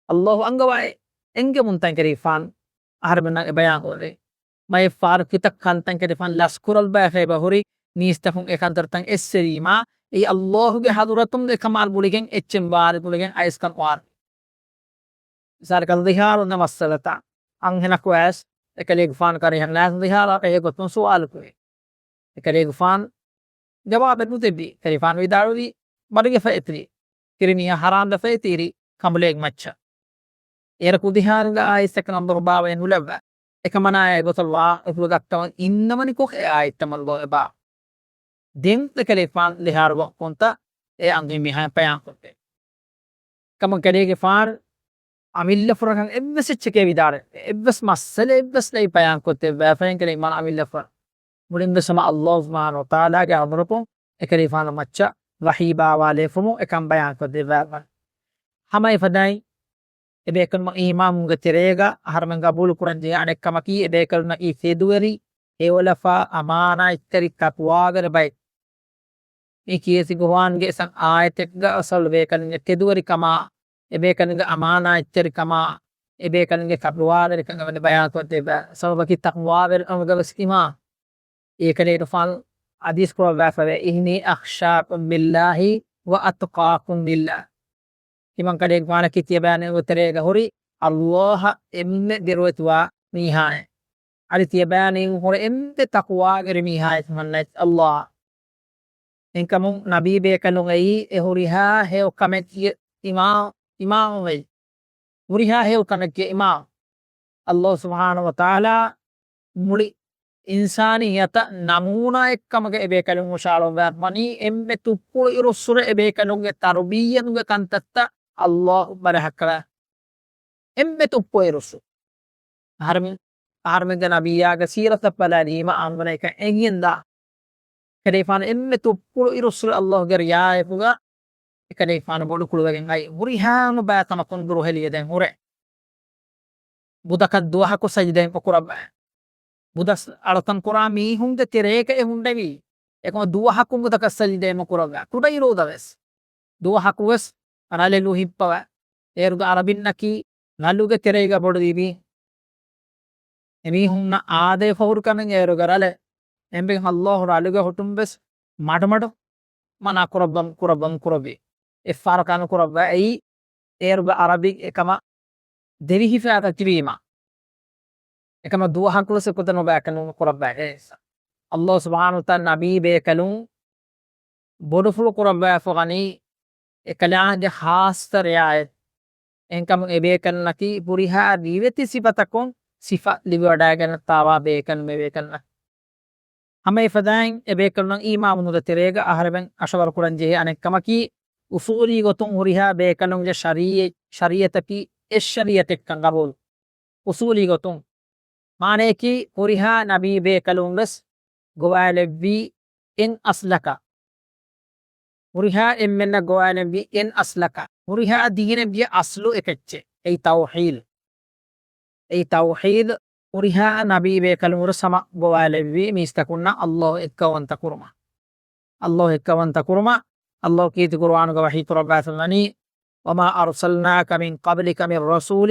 އައްލާހު އަންގަވާ އެނގެމުންތައް އެކަލޭގެފާނު އަހަރެމެންނަށް އެބަޔާން ކުރޭ. މައެއް ފަހަރު ކިތައް ކަންތައް އެކަލޭގެފާނު ލަސްކުރައްވާފައި އެބަހުރި، މީސްތަކުން އެކަންތައްތައް އެއްސެވީމާ، އެއީ އައްލާހުގެ ޙަޟްރަތުން އެކަމާ ގުޅިގެން އެއްޗެއް ވާނެ ގުޅިގެން އައިސްކަން ވާނެ. މިސާލަކަށް ޒިހާރު އިންނަ މައްސަލަތައް އަންހެނަކު އައިސް އެކަލޭގެފާނު ކަރިހަނާ ޒިހާރާ ބެހޭ ގޮތުން ސުވާލު ކުރޭ. އެކަލޭގެފާނު ޖަވާބެއް ނުދެއްވި. އެކަލޭގެފާނު ވިދާޅުވީ މަޑުގެ ފައިތިރި، ކިރިމީހާ ހަރާން ދަ ފައިތިރި ކަނބުލޭގެ މައްޗަށް. އޭރަކު ޒިހާރުގަ އާއިސް އެކަން އަނބުރު ބާވައެއް ނުލައްވާ. އެކަމަނާ އެގޮތަށް ވާ އެކު ދައްކަވަން އިންނަވަނިކޮށް އެ އާއިތް ތަމަން ލޯ އެބާ. ދެން އެކަލޭގެފާނު ޒިހާރު ވަގުތުންތަ އެ އަންހެން މީހާ ބަޔާން ކޮށްދޭ. ކަމަށް ކަލޭގެފާނު އަމިއްލަފުރަކަށް އެއްވެސް އެއްޗެކޭ ވިދާޅެއް. އެއްވެސް މައްސަލައެއްވެސް ނެތް ބަޔާންކޮށްދެއްވާފައި ކަލޭގެފާނު އަމިއްލަފުރަ. މުޅިންވެސް ހަމަ އައްލާހު ސުބްޙާނަހު ވަތަޢާލާގެ އަމުރަކުން އެކަލޭގެފާނު މައްޗަށް ވަޙީ ބާވާލެވުމުން އެކަން ބަޔާންކޮށްދެއްވާފަ. ހަމަ އެފަދައިން އެބޭކަލުން އީމާނުގެ ތެރޭގަ އަހަރުމެން ގަބޫލު ކުރަން ޖެހޭ އަނެއްކަމަކީ، އެބޭކަލުންނަކީ ތެދުވެރި، ހެޔޮލަފާ، އަމާނާތްތެރި، ތަޤްވާވެރި ބައެއް. މި ކީރިތި ގުރުއާންގެ އެއްސަ އާޔަތެއްގަ ސަބަބު އެބޭކަލުންގެ ތެދުވެރިކަމާ، އެބޭކަލުންގެ އަމާނާތްތެރިކަމާ، އެބޭކަލުންގެ ތަޤްވާވެރިކަން އެވަނީ ބަޔާންކޮށްދެއްވާ. ސަބަބަކީ ތަޤްވާވެރިކަމުގަވެސް ތިމާ. އޭކަލޭގެފާނު ޙަދީޘް ކުރައްވާފަވޭ، "إني أخشاكم بالله وأتقاكم لله." ތިމަންކަލޭގެފާނަކީ ތިޔަބައިމީހުންގެ ތެރޭގަ ހުރި ﷲ އަށް އެންމެ ދިރުވެތިވާ މީހާއެއް. އަދި ތިޔަބައިމީހުން ހުރި އެންމެ ތަޤްވާވެރި މީހާއެއް ތިމަންނައަށް ﷲ އަށް. އެހެންކަމުން ނަބީ ބޭކަލުން އެއީ އެ ހުރިހާ ހެޔޮ ކަމެއްގެ އިމާ-، އިމާމު ވެއްޖެ. ހުރިހާ ހެޔޮ ކަމެއްގެ އިމާމު. ﷲ ސުބްޙާނަހޫ ވަތަޢާލާ މުޅި އިންސާނިއްޔަތަށް ނަމޫނާއެއްކަމުގަ އެބޭކަލުން ހުށަހަޅައިގަންނަވަނީ އެންމެ ތުއްޕުޅު އިރުއްސުރެ އެބޭކަލުންގެ ތަރުބިއްޔަތުގެ ކަންތައްތައް ﷲ ބަލަހައްޓަވާ. އެންމެ ތުއްޕުޅު އިރުއްސުރެ. އަހަރެމެން، އަހަރެމެންގެ ނަބިއްޔާގެ ސީރަތަށް ބަލާލީމަ އަންނަ އެކަން އެނގިގެންދާ. އެކަލޭގެފާނު އެންމެ ތުއްޕުޅު އިރުއްސުރެ ﷲގެ ރިޢާޔަތުގަ އެކަލޭގެފާނު ބޮޑުކުޅުވެގެން އައި ހުރިހާ ބައި ތަނަކުން ދުރުހެލިވެދެން ހުރޭ. ބުދަކަށް ދުވަހަކު ސަޖިދައެއް ނުކުރައްވާ. ބުދަސް އަޅުކަން ކުރާ މީހުންގެ ތެރޭގަ އެ ހުންނެވީ. އެކަމަ ދުވަހަކު ބުދަކަށް ސަޖިދައެއް ނުކުރައްވާ. ކުޑަ އިރުއުދަށް ވެސް. ދުވަހަކު ވެސް ރަލެއް ލުހިއްޕަވާ. އޭރުގެ އަރަބިންނަކީ ރަލުގެ ތެރޭގަ ބޮޑުވި މީހުން. އެމީހުންނަށް އާދޭ ފަހުރު ކަމެއް އޭރުގެ ރަލެއް. އެހެންވީމަ ﷲ ރަލުގެ ހުއްޓުން ވެސް މަޑުމަޑު މަނާ ކުރައްވަން، ކުރައްވަން ކުރެއްވި. އެއްފަހަރަކާ ނުކުރައްވާ. އެއީ އޭރުގެ އަރަބިން އެކަމަށް ދެރިހިފައި ތިބީމަ. އެކަމަށް ދުވަހަކުވެސް އެކުދިން ނުބައިކަން ނުކުރައްވާ ހޭ. ﷲ ސުބްޙާނަހޫ ވަތަޢާލާ ނަބީ ބޭކަލުން ބޮޑުފުޅު ކުރައްވާފަ ވަނީ އެކަލާނގެ ޚާއްޞަ ރިޢާޔަތް. އެހެންކަމުން އެބޭކަލުންނަކީ ހުރިހާ ރިވެތި ސިފަތަކުން ސިފަ ލިބިވަޑައިގަންނަވާ ބޭކަލުން އެބޭކަލުންނަކީ. ހަމަ އެފަދައިން އެބޭކަލުންނަށް އީމާނުގެ ތެރޭގަ އަހަރެމެން އަށަވަރު ކުރަން ޖެހޭ އަނެއްކަމަކީ، އުޞޫލީ ގޮތުން ހުރިހާ ބޭކަލުންގެ ޝަރީޢަތް، ޝަރީޢަތަކީ އެއް ޝަރީޢަތެއްކަން ގަބޫލު. އުޞޫލީ ގޮތުން. މާނަޔަކީ، ހުރިހާ ނަބީ ބޭކަލުން ވެސް ގޮވާލެއްވީ އެއް އަޞްލަކަށް. ހުރިހާ އެންމެންނަށް ގޮވާލެއްވީ އެއް އަޞްލަކަށް. ހުރިހާ ދީނެއްގެ އަޞްލު އެކެއްޗެއް. އެއީ ތައުޙީދު. އެއީ ތައުޙީދު. ހުރިހާ ނަބީ ބޭކަލުން ވެސް ހަމަ ގޮވާލެއްވީ މީސްތަކުންނަށް ﷲ އެއްކައުވަންތަ ކުރުމަށް. ﷲ އެއްކައުވަންތަ ކުރުމަށް. ﷲ ކީރިތި ޤުރުއާނުގަ ވަޙީ ކުރައްވާފަ ވަނީ، "وما أرسلناك من قبلك من رسول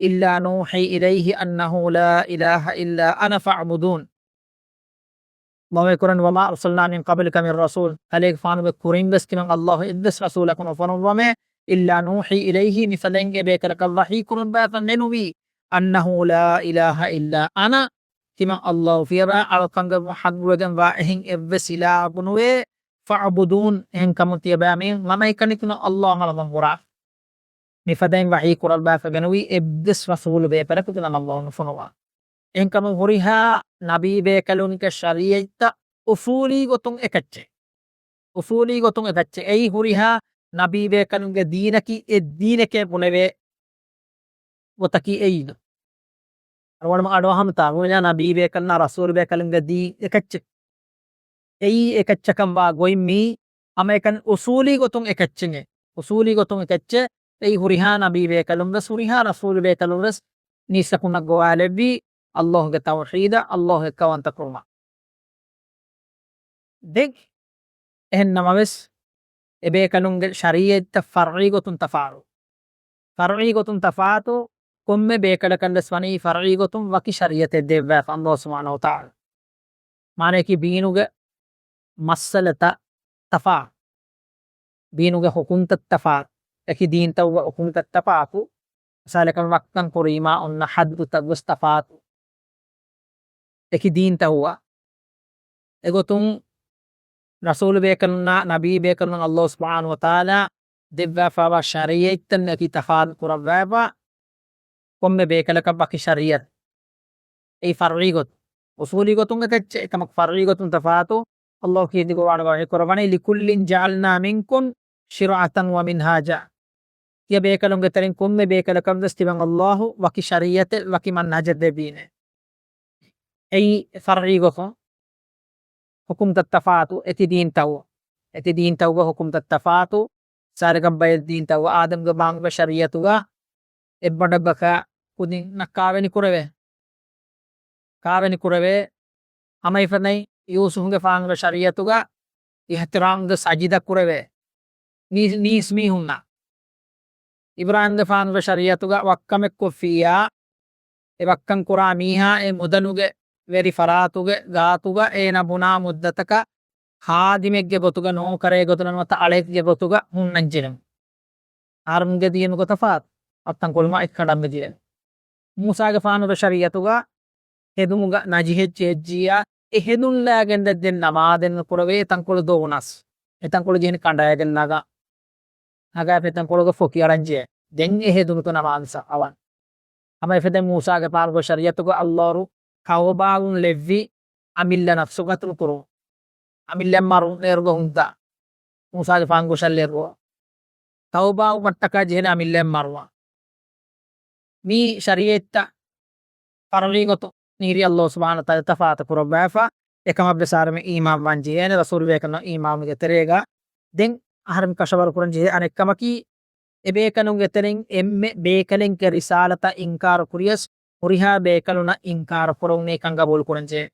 إلا نوحي إليه أنه لا إله إلا أنا فاعبدون." ﷲ އެކުރަން، "وما أرسلنا من قبلك من رسول." ކަލޭގެފާނުގެ ކުރިން ވެސް ތިމަން ﷲ އެއްވެސް ރަސޫލަކު ނުފޮނުއްވަމޭ، "إلا نوحي إليه." މިފަދައިން އެބޭކަލަކަށް ވަޙީ ކުރައްވާފަ ނެނުވީ، "أنه لا إله إلا أنا." ތިމަން ﷲ ފިޔަވާ އަޅުކަންގަ ޙައްޤުވެގެންވާ އެހެން އެއްވެސް އިލާހަކު ނުވޭ. "فاعبدون." އެހެންކަމުން ތިޔަބައިމީހުން ހަމައެކަނިކުން ﷲ އަށް އަޅުކަން ކުރާ. މިފަދައިން ވަޙީ ކުރައްވާފަ ގެނުވީ އެއްވެސް ރަސޫލު ބޭކަލަކު ތިމަން ﷲ ނުފޮނުވާ. އެހެންކަމުން ހުރިހާ ނަބީ ބޭކަލުންގެ ޝަރީޢަތްތައް އުޞޫލީ ގޮތުން އެކައްޗެއް. އުޞޫލީ ގޮތުން އެކައްޗެއް. އެއީ ހުރިހާ ނަބީ ބޭކަލުންގެ ދީނަކީ އެއް ދީނެކޭ ބުނެވޭ ގޮތަކީ އެއީ. އަޅުގަނޑުމެން އަޑުއަހަންތާ ހުރިހާ ނަބީ ބޭކަލުންނާ ރަސޫލު ބޭކަލުންގެ ދީން އެކައްޗެއް. އެއީ އެކައްޗަކަށް ވާ ގޮތް މީ ހަމައެކަނި އުޞޫލީ ގޮތުން އެކައްޗެއް. އުޞޫލީ ގޮތުން އެކައްޗެއް. އެއީ ހުރިހާ ނަބީ ބޭކަލުން ވެސް، ހުރިހާ ރަސޫލު ބޭކަލުން ވެސް މީސްތަކުންނަށް ގޮވާލެއްވީ ﷲގެ ތައުޙީދަށް، ﷲ އެއްކައުވަންތަ ކުރުމަށް. ދެން އެހެން ނަމަވެސް، އެބޭކަލުންގެ ޝަރީޢަތްތައް ފަރުޢީ ގޮތުން ތަފާތު. ފަރުޢީ ގޮތުން ތަފާތު، ކޮންމެ ބޭކަލަކަށް ވެސް ވަނީ ފަރުޢީ ގޮތުން ވަކި ޝަރީޢަތެއް ދެއްވާފަ ﷲ ސުބްޙާނަހޫ ވަތަޢާލާ. މާނަޔަކީ ދީނުގެ މައްސަލަތައް ތަފާތު. ދީނުގެ ޙުކުމްތައް ތަފާތު. އެކި ދީންތަކުގެ ޙުކުމްތައް ތަފާތު. މިސާލަކަށް ވައްކަން ކުރީމާ އޮންނަ ޙައްދުތައް ވެސް ތަފާތު. އެކި ދީންތަކުގަ. އެގޮތުން ރަސޫލު ބޭކަލުންނާ ނަބީ ބޭކަލުންނަށް ﷲ ސުބްޙާނަހޫ ވަތަޢާލާ ދެއްވާފައިވާ ޝަރީޢަތްތައް އެކި ތަފާތު ކުރައްވާފަ، ކޮންމެ ބޭކަލަކަށް ވަކި ޝަރީޢަތް. އެއީ ފަރުޢީ ގޮތުން. އުޞޫލީ ގޮތުން އެކައްޗެއް، އެކަމަކު ފަރުޢީ ގޮތުން ތަފާތު. ﷲ ކީރިތި ޤުރުއާނުގަ ވަޙީ ކުރައްވަނީ، "لكل جعلنا منكم شرعة ومنهاجا." ތިޔަބޭކަލުންގެ ތެރެއިން ކޮންމެ ބޭކަލަކަށް ވެސް ތިމަން ﷲ ވަކި ޝަރީޢަތެއް، ވަކި މަންހަޖެއް ދެއްވީމޭ. އެއީ ފަރުޢީ ގޮތުން ޙުކުމްތައް ތަފާތު، އެތި ދީންތަކު، އެތި ދީންތަކުގެ ޙުކުމްތައް ތަފާތު. ސާރިގަނބައެއް ދީންތަކު އާދަމްގެ މާނގުގެ ޝަރީޢަތުގަ އެއްބަނޑަށް ބަކާ ކުދިންނަށް ކާވެނި ކުރެވޭ. ކާވެނި ކުރެވޭ. ހަމައެފަދައިން ޔޫސުފުގެ ފާނގުގެ ޝަރީޢަތުގަ އިޙްތިރާމްގެ ސަޖިދަ ކުރެވޭ ނީ-، ނީސް މީހުންނަށް. އިބްރާހީމްގެފާނުގެ ޝަރީޢަތުގަ ވައްކަމެއް ކޮށްފިއްޔާ، އެ ވައްކަން ކުރާ މީހާ އެ މުދަލުގެ ވެރި ފަރާތުގެ ގާތުގަ އޭނަ ބުނާ މުއްދަތަކަށް ޚާދިމެއްގެ ގޮތުގަ، ނޯކަރެއްގެ ގޮތުގަ ނުވަތަ އަޅެއްގެ ގޮތުގަ ހުންނަން ޖެހުނު. އަހަރުމެންގެ ދީނުގަ ތަފާތު އަށް ތަންކޮޅު އެއްކަނޑަމެ ދިޔަ. މޫސާގެފާނުގެ ޝަރީޢަތުގަ ހެދުމުގަ ނަޖިހެއް ޖެހިއްޖިއްޔާ، އެ ހެދުން ލާގެން ދެން ނަމާދެއް ނުކުރެވޭ، އެތަންކޮޅު ދޮވުނަސް. އެތަންކޮޅު ޖެހެނީ ކަނޑައިގެން ނަގާ. ނަގާފަ އެތަންކޮޅުގަ ފޮކި އަޅަން ޖެހޭ. ދެން އެ ހެދުނުތޯ ނަމާދު ސައް އަވަން. ހަމަ އެފަދަ މޫސާގެފާނުގެ ޝަރީޢަތުގަ ﷲ ރު ތައުބާވުން ލެއްވި އަމިއްލަ ނަފްސު ގަތުލު ކުރުން. އަމިއްލަ މަރު ނޭރުގަ ހުންދާ. މޫސާގެފާނުގެ ޝަރީޢަތުގަ ތައުބާވުމަށްޓަކާ ޖެހޭނެ އަމިއްލަ މަރުވާ. މި ޝަރީޢަތްތައް ފަރުޟީ ގޮތުން ނީރީ ﷲ ސުބްޙާނަހޫ ވަތަޢާލާ ތަފާތު ކުރައްވާފަ، އެކަމަށްވެސް އަހަރެމެން އީމާން ވާން ޖެހޭނެ، ރަސޫލު ބޭކަލުންނަށް އީމާނުގެ ތެރޭގަ. ދެން އަހަރެމެން ކަށަވަރު ކުރަން ޖެހޭ އަނެއް ކަމަކީ، އެ ބޭކަލުންގެ ތެރެއިން އެންމެ ބޭކަލެއްގެ ރިސާލަތަށް އިންކާރު ކުރިޔަސް، ހުރިހާ ބޭކަލުންނަށް އިންކާރު ކުރެވުނީ ކަން ގަބޫލު ކުރަން ޖެހޭ.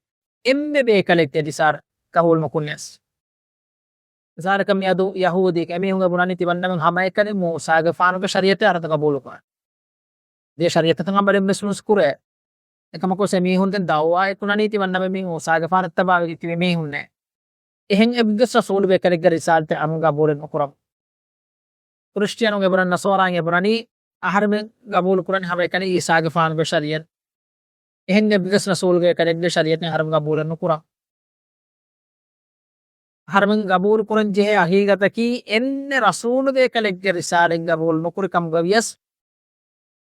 އެންމެ ބޭކަލެއްގެ ރިސާލަތް ގަބޫލު ނުކުރިޔަސް. މިސާލަކަށް މިއަދު ޔަހޫދީ އެމީހުން އެބުނަނީ ތިމަންނަމެން ހަމައެކަނި މޫސާގެފާނުގެ ޝަރީޢަތެއް އަހަރެން ގަބޫލުކުރާ. ދޭ ޝަރީޢަތަކަށް އަމަލެއް ވެސް ނުކުރޭ. އެކަމަކު އެމީހުން ދެން ދައުވާއެއް ކުރަނީ ތިމަންނަމެން މީ މޫސާގެފާނަށް ތަބާވެ ތިބި މީހުންނޭ. އެހެން އެއްވެސް ރަސޫލު ބޭކަލެއްގެ ރިސާލަތެއް އަހަރެން ގަބޫލެއް ނުކުރަމު. ކްރިސްޓިއަނުން އެބުނަން، ނަޞާރާއިން އެބުނަނީ އަހަރެމެން ގަބޫލު ކުރަނީ ހަމައެކަނި އީސާގެފާނުގެ ޝަރީޢަތް. އެހެން އެއްވެސް ރަސޫލު ބޭކަލެއްގެ ޝަރީޢަތެއް އަހަރެމެން ގަބޫލެއް ނުކުރަން. އަހަރެމެން ގަބޫލު ކުރަން ޖެހޭ ހަގީގަތަކީ، އެންމެ ރަސޫލު ބޭކަލެއްގެ ރިސާލަތް ގަބޫލު ނުކުރި ކަމުގަ ވިޔަސް،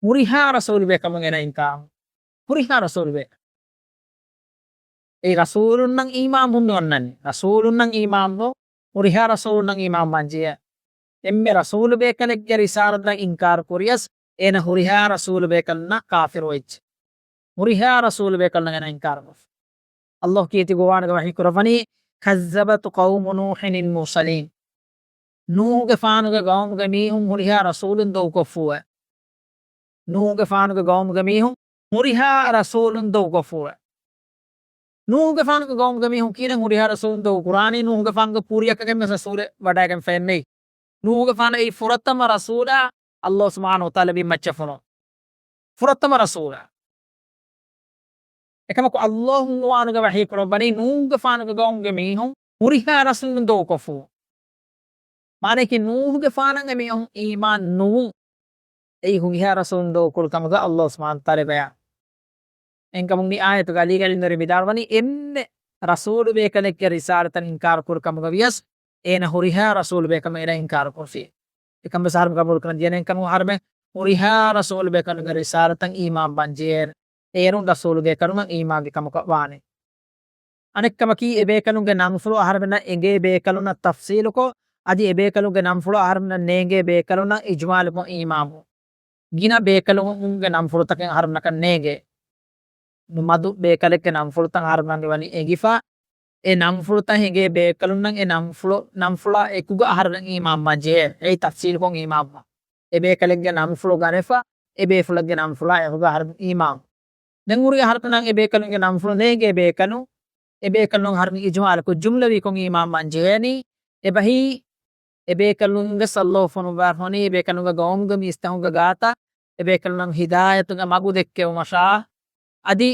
ހުރިހާ ރަސޫލު ބޭކަލުން އޭނަ އިންކާރު. ހުރިހާ ރަސޫލު ބޭކަލުން. އެއީ ރަސޫލުންނަށް އީމާންވުން ނުވަންނަނީ. ރަސޫލުންނަށް އީމާންވުން، ހުރިހާ ރަސޫލުންނަށް އީމާން ވާން ޖެހޭ. އެންމެ ރަސޫލު ބޭކަލެއްގެ ރިސާލަތަށް އިންކާރު ކުރިޔަސް، އޭނަ ހުރިހާ ރަސޫލު ބޭކަލުންނަށް ކާފިރު ވެއްޖެ. ހުރިހާ ރަސޫލު ބޭކަލުންނަށް އޭނަ އިންކާރު ކޮށްފި. ﷲ ކީރިތި ޤުރްއާނުގަ ވަޙީ ކުރައްވަނީ، كذبت قوم نوح المرسلين. ނޫޙުގެފާނުގެ ޤައުމުގެ މީހުން ހުރިހާ ރަސޫލުން ދޮގުކޮށްފޫއެ. ނޫޙުގެފާނުގެ ޤައުމުގެ މީހުން ހުރިހާ ރަސޫލުން ދޮގުކޮށްފޫއެ. ނޫޙުގެފާނުގެ ޤައުމުގެ މީހުން ކީރެން ހުރިހާ ރަސޫލުން ދޮގު ކުރާނީ؟ ނޫޙުގެފާނުގެ ކުރިއަކަށް އެންމެ ރަސޫލެއް ވަޑައިގެންފައެއް ނެތް. ނޫޙުގެފާނު އެއީ ފުރަތަމަ ރަސޫލާ، ﷲ ސުބްޙާނަހޫ ވަތަޢާލާ ބިންމައްޗަށް ފޮނުވި ފުރަތަމަ ރަސޫލާ. އެކަމަކު ﷲ ޤުރްއާނުގަ ވަޙީ ކުރައްވަނީ ނޫޙުގެފާނުގެ ޤައުމުގެ މީހުން ހުރިހާ ރަސޫލުން ދޮގުކޮށްފޫ. މާނައަކީ ނޫޙުގެފާނަށް އެމީހުން އީމާން ނުވުން. އެއީ ހުރިހާ ރަސޫލުން ދޮގުކުރި ކަމުގަ ﷲ ސުބްޙާނަހޫ ވަތަޢާލާ ބަޔާން. އެހެންކަމުން މި އާޔަތުގަ ޢަލީގެ ޢިލްމުވެރިން ވިދާޅުވަނީ، އެންމެ ރަސޫލު ބޭކަލެއްގެ ރިސާލަތަށް އިންކާރު ކުރި ކަމުގަ ވިޔަސް، އޭނަ ހުރިހާ ރަސޫލު ބޭކަލުން އޭނަ އިންކާރު ކޮށްފި. އެކަން ވެސް އަހަރެމެން ގަބޫލު ކުރަން ޖެހޭނެ. އެހެންކަމުން އަހަރެމެން ހުރިހާ ރަސޫލު ބޭކަލުންގެ ރިސާލަތަށް އީމާން ވާން ޖެހޭނެ. އޭރުން ރަސޫލު ބޭކަލުންނަށް އީމާންވި ކަމަކަށް ވާނެ. އަނެއްކަމަކީ، އެބޭކަލުންގެ ނަންފުޅު އަހަރެމެންނަށް އެނގޭ ބޭކަލުންނަށް ތަފްސީލުކޮށް، އަދި އެބޭކަލުންގެ ނަންފުޅު އަހަރެމެންނަށް ނޭނގޭ ބޭކަލުންނަށް އިޖުމާލުކޮށް އީމާންވުން. ގިނަ ބޭކަލުންގެ ނަންފުޅުތަކެއް އަހަރެމެންނަކަށް ނޭނގޭ. މަދު ބޭކަލެއްގެ ނަންފުޅުތައް އަހަރެމެންނަށް މިވަނީ އެނގިފަ، އެ ނަންފުޅުތައް އެނގޭ ބޭކަލުންނަށް އެ ނަންފުޅު، ނަންފުޅާ އެކުގަ އަހަރެމެން އީމާންވާން ޖެހޭ. އެއީ ތަފްސީލުކޮށް އީމާންވާން. އެ ބޭކަލެއްގެ ނަންފުޅު ގަނެފަ، އެ ބޭފުޅެއްގެ ނަންފުޅާ އެކުގަ އަހަރެމެން އީމާން. ދެން ހުރި އަހަރެމެންނަށް އެ ބޭކަލުންގެ ނަންފުޅު ނޭނގޭ ބޭކަލުން، އެ ބޭކަލުން އަހަރެމެން އިޖުމާލުކޮށް ޖުމްލަވީކޮށް އީމާންވާން ޖެހޭނީ. އެބަހީ، އެ ބޭކަލުން ވެސް ﷲ ފޮނުއްވާފަ ވަނީ، އެ ބޭކަލުންގެ ޤައުމުގެ މީސްތަކުންގެ ގާތަށް އެ ބޭކަލުންނަށް ހިދާޔަތުގެ މަގު ދެއްކެވުމަށާ، އަދި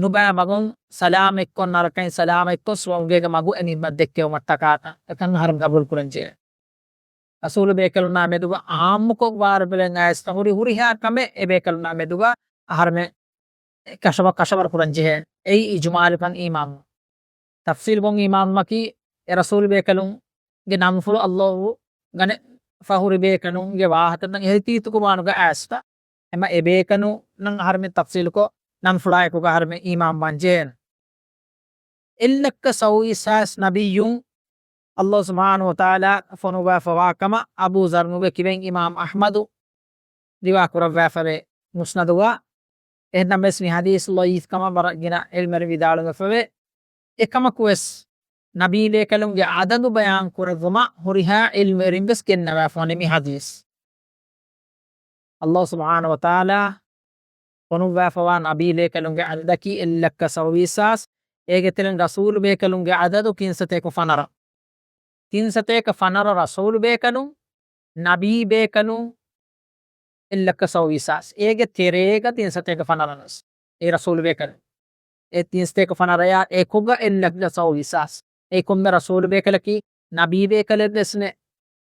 ނުބައި މަގުން ސަލާމަތްކޮށް، ނަރަކައިން ސަލާމަތްކޮށް، ސުވަރުގޭގެ މަގު އެމީހުންނަށް ދެއްކެވުމަށްޓަކާ ކަން އަހަރެމެން ގަބޫލު ކުރަން ޖެހޭ. ރަސޫލު ބޭކަލުންނާ މެދުގަ އާއްމުކޮށް ވާރުބެލެން އައިސް ހުރި ހުރިހާ ކަމެއް އެ ބޭކަލުންނާ މެދުގަ އަހަރެމެން ކަށަވަ، ކަށަވަރު ކުރަން ޖެހޭ. އެއީ އިޖުމާލުކޮށް އީމާން. ތަފްސީލުކޮށް އީމާންވުމަކީ، އެ ރަސޫލު ބޭކަލުންގެ ނަންފުޅު ﷲ ގަނެފަ ހުރި ބޭކަލުންގެ ވާހަކަތައް އެހެރީ ކީރިތި ޤުރްއާނުގަ އައިސްފަ. އެމަ އެ ބޭކަލުންނަށް އަހަރެމެން ތަފްސީލުކޮށް ނަންފުޅާ އެކުގަ އަހަރެމެން އީމާންވާން ޖެހޭނެ. އެއްލައްކަ ސައުވީސް ހާސް ނަބިއްޔުން ﷲ ސުބްޙާނަހޫ ވަތަޢާލާ ފޮނުއްވާފަވާ ކަމަށް އަބޫ ޒަރުގެ ކިބައިން އިމާމް އަޙްމަދު ރިވާ ކުރައްވާފަވޭ މުސްނަދުގަ. އެހެންނަމަވެސް މި ޙަދީޘް ޟަޢީފް ކަމަށް ވަރަށް ގިނަ ޢިލްމުވެރިން ވިދާޅުވެފަވޭ. އެކަމަކުވެސް، ނަބީ ބޭކަލުންގެ ޢަދަދު ބަޔާން ކުރެއްވުމަށް ހުރިހާ ޢިލްމުވެރިން ވެސް ގެންނަވާފަވަނީ މި ޙަދީޘް. ﷲ ސުބްޙާނަހޫ ވަތަޢާލާ ފޮނުއްވާފަވާ ނަބީ ބޭކަލުންގެ ޢަދަދަކީ އެއްލައްކަ ސައުވީސް ހާސް، އޭގެ ތެރެއިން ރަސޫލު ބޭކަލުންގެ ޢަދަދު ކިންސަތޭކަ ފަނަރަ. ތިން ސަތޭކަ ފަނަރަ ރަސޫލު ބޭކަލުން، ނަބީ ބޭކަލުން، އެއްލައްކަ ސައުވީސް ހާސް. އޭގެ ތެރޭގަ ތިން ސަތޭކަ ފަނަރަ ނަސް އެ ރަސޫލު ބޭކަލުން. އެ ތިން ސަތޭކަ ފަނަރަޔާ އެކުގަ އެއްލައްކަ ސައުވީސް ހާސް. އެ ކޮންމެ ރަސޫލު ބޭކަލަކީ ނަބީ ބޭކަލެއް ވެސް ނެ.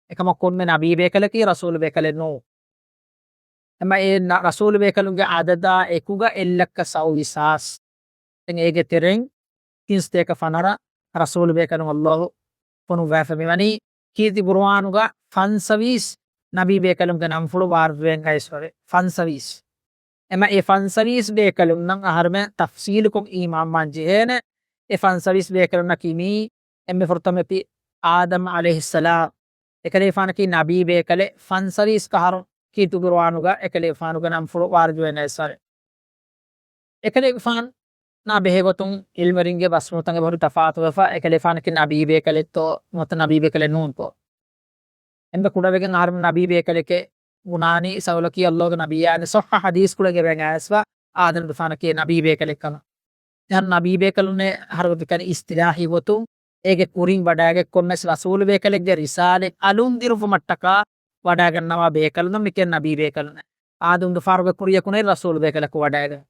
އެކަމަކު ކޮންމެ ނަބީ ބޭކަލަކީ ރަސޫލު ބޭކަލެއް ނޫ. އެމަ އެ ނަ-، ރަސޫލު ބޭކަލުންގެ އަދަދާ އެކުގަ އެއްލައްކަ ސައުވީސް ހާސް. ދެން އޭގެ ތެރެއިން ތިން ސަތޭކަ ފަނަރަ ރަސޫލު ބޭކަލުން އައްލާހު ފޮނުއްވާފަ މިވަނީ ކީރިތި ގުރުއާނުގަ ފަންސަވީސް ނަބީ ބޭކަލުންގެ ނަންފުޅު ވާރިދުވެގެން އައިސްފަވޭ. ފަންސަވީސް. އެމަ އެ ފަންސަވީސް ބޭކަލުންނަށް އަހަރުމެން ތަފްސީލުކޮށް އީމާންވާން ޖެހޭނެ. އެ ފަންސަވީސް ބޭކަލުންނަކީ މީ އެންމެ ފުރަތަމަ އެ އާދަމް ޢަލައިހިއްސަލާމް އެކަލޭފާނަކީ ނަބީ ބޭކަލެއް. ފަންސަވީސް ކަހަރު ކީރިތި ގުރުއާނުގަ އެކަލޭފާނުގެ ނަންފުޅު ވާރިދުވެގެން އައިސްފަވޭ. އެކަލޭގެފާނާ ބެހޭގޮތުން ޢިލްމުވެރިންގެ ބަސްފުޅުތަކުގެ ބޮޑު ތަފާތުވެފަ، އެކަލޭފާނަކީ ނަބީ ބޭކަލެއްތޯ ނުވަތަ ނަބީ ބޭކަލެއް ނޫންތޯ. އެންމެ ކުޑަވެގެން އަހަރުމެން ނަބީ ބޭކަލެކޭ ބުނާނީ ސައުލަކީ އައްލާހުގެ ނަބިއްޔާ އަނެއް ޞައްޙަ ޙަދީޘް ކުޅެގެން އައިސްފަ އާދަމްގެފާނަކީ ނަބީ ބޭކަލެއް ކަމަށް. އެހެން ނަބީ ބޭކަލުންނޭ އަހަރުގެ މިކަނި އިސްތިލާހީ ގޮތުން އޭގެ ކުރިން ވަޑައިގެން ކޮންމެސް ރަސޫލު ބޭކަލެއްގެ ރިސާލަތް އަލުން ދިރުވުމަށްޓަކާ ވަޑައިގަންނަވާ ބޭކަލުން މިކަން ނަބީ ބޭކަލުންނޭ. އާދަމްގެފާނުގެ ކުރިޔަކުންނޭ ރަސޫލު ބޭކަލަކު ވަޑައިގަން.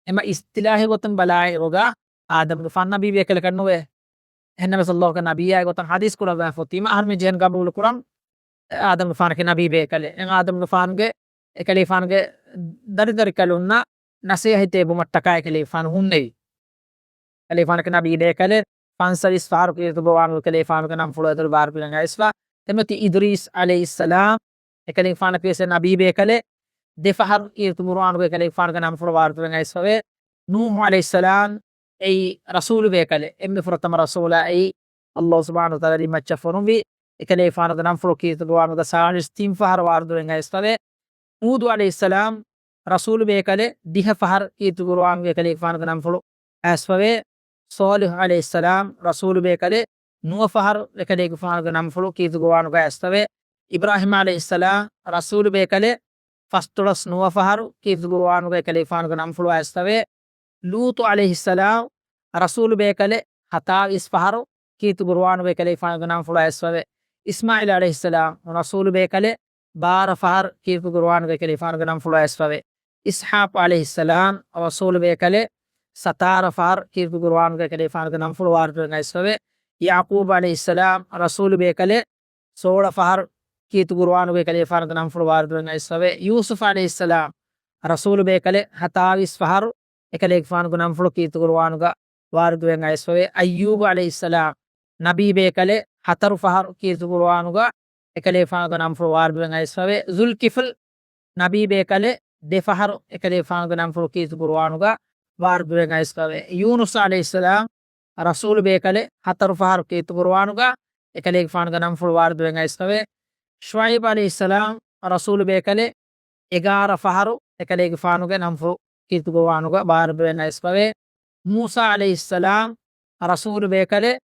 އެމަ އިސްތިލާހީ ގޮތުން ބަލާއިރުގަ އާދަމްގެފާނު ނަބީ ބޭކަލަކަށް ނުވޭ. އެހެންނަމަވެސް އައްލާހުގެ ނަބިއްޔާގެ ގޮތަށް ޙަދީޘް ކުރައްވާފަ އޮތީމަ އަހަރުމެން ޖެހެން ގަބޫލު ކުރަން އާދަމްގެފާނަކީ ނަބީ ބޭކަލެއް. އެ އާދަމްގެފާނުގެ އެކަލޭފާނުގެ ދަރިދަރިކަލުންނަށް ނަސޭހަތް ދެއްވުމަށްޓަކާ އެކަލޭފާނު ހުންނެވި. ކަލޭފާނަކީ ނަބީ ބޭކަލެއް. ފަންސަވީސް ފަހަރު ކީރިތި ގުރުއާނުގަ ކަލޭފާނުގެ ނަންފުޅު އެދުރު ވާރިދުވެގެން އައިސްފަ. ތިމަތި އިދުރީސް ޢަލައިހިއްސަލާމް އެކަލޭފާނަކީ ވެސް ނަބީ ބޭކަލެއް. ދެ ފަހަރު ކީރިތި ގުރުއާނުގަ ކަލޭފާނުގެ ނަންފުޅު ވާރިދުވެގެން އައިސްފަވޭ. ނޫޙު ޢަލައިހިއްސަލާމް އެއީ ރަސޫލު ބޭކަލެއް. އެންމެ ފުރަތަމަ ރަސޫލާ އެއީ އައްލާހު ސުބްޙާނަހޫ ވަތަޢާލާ މައްޗަށް ފޮނުވި. އެކަލޭފާނުގެ ނަންފުޅު ކީރިތި ގުރުއާނުގަ ސާޅީސް ތިން ފަހަރު ވާރިދުވެގެން އައިސްފަވޭ. ހޫދު ޢަލައިހިއްސަލާމް ރަސޫލު ބޭކަލެއް. ދިހަ ފަހަރު ކީރިތި ގުރުއާނުގަ ކަލޭފާނުގެ ނަންފުޅު އައިސްފަވޭ. ޞާލިޙު ޢަލައިހިއްސަލާމް ރަސޫލު ބޭކަލެއް. ނުވަ ފަހަރު އެކަލޭގެފާނުގެ ނަންފުޅު ކީރިތި ގުރުއާނުގަ އައިސްފަވޭ. އިބްރާހީމް ޢަލައިހިއްސަލާމް ރަސޫލު ބޭކަލެއް. ފަސްދޮޅަސް ނުވަ ފަހަރު ކީރިތި ގުރުއާނުގަ ކަލޭފާނުގެ ނަންފުޅު އައިސްފަވޭ. ލޫޠު ޢަލައިހިއްސަލާމް ރަސޫލު ބޭކަލެއް. ހަތާވީސް ފަހަރު ކީރިތި ގުރުއާނުގަ ކަލޭފާނުގެ ނަންފުޅު އައިސްފަވޭ. އިސްމާޢީލް ޢަލައިހިއްސަލާމް ރަސޫލު ބޭކަލެއް. ބާރަ ފަހަރު ކީރިތި ގުރުއާނުގަ ކަލޭފާނުގެ ނަންފުޅު އައިސްފަވޭ. އިސްޙާޤު ޢަލައިހިއްސަލާމް ރަސޫލު ބޭކަލެއް. ސަތާރަ ފަހަރު ކީރިތި ގުރުއާނުގަ ކަލޭފާނުގެ ނަންފުޅު ވާރިދުވެގެން އައިސްފަވޭ. ޔަޢުޤޫބު ޢަލައިހިއްސަލާމް ރަސޫލު ބޭކަލެއް. ސޯޅަ ފަހަރު ކީރިތި ގުރުއާނުގަ ކަލޭފާނުގެ ނަންފުޅު ވާރިދުވެގެން އައިސްފަވޭ. ޔޫސުފް ޢަލައިހިއްސަލާމް ރަސޫލު ބޭކަލެއް. ހަތާވީސް ފަހަރު އެކަލޭގެފާނުގެ ނަންފުޅު ކީރިތި ގުރުއާނުގަ ވާރިދުވެގެން އައިސްފަވޭ. އައްޔޫބު ޢަލައިހިއްސަލާމް ނަބީ ބޭކަލެއް. ހަތަރު ފަހަރު ކީރިތި ގުރުއާނުގަ އެކަލޭގެފާނުގެ ނަންފުޅު ވާރިދުވެގެން އައިސްފަވޭ. ޒުލްކިފްލް ނަބީ ބޭކަލެއް. ދެ ފަހަރު އެކަލޭގެފާނުގެ ނަންފުޅު ކީރިތި ގުރުއާނުގަ ވާރިދުވެގެން އައިސްފަވޭ. ޔޫނުސް ޢަލައިހިއްސަލާމް ރަސޫލު ބޭކަލެއް. ހަތަރު ފަހަރު ކީރިތި ގުރުއާނުގަ އެކަލޭގެފާނުގެ ނަންފުޅު ވާރިދުވެގެން އައިސްފަވޭ. ޝުޢައިބު ޢަލައިހިއްސަލާމް ރަސޫލު ބޭކަލެއް. އެގާރަ ފަހަރު އެކަލޭގެފާނުގެ ނަންފުޅު ކީރިތި ގުރުއާނުގަ ވާރިދުވެގެން އައިސްފަވޭ. މޫސާ ޢަލައިހިއްސަލާމް ރަސޫލު ބޭކަލެއް.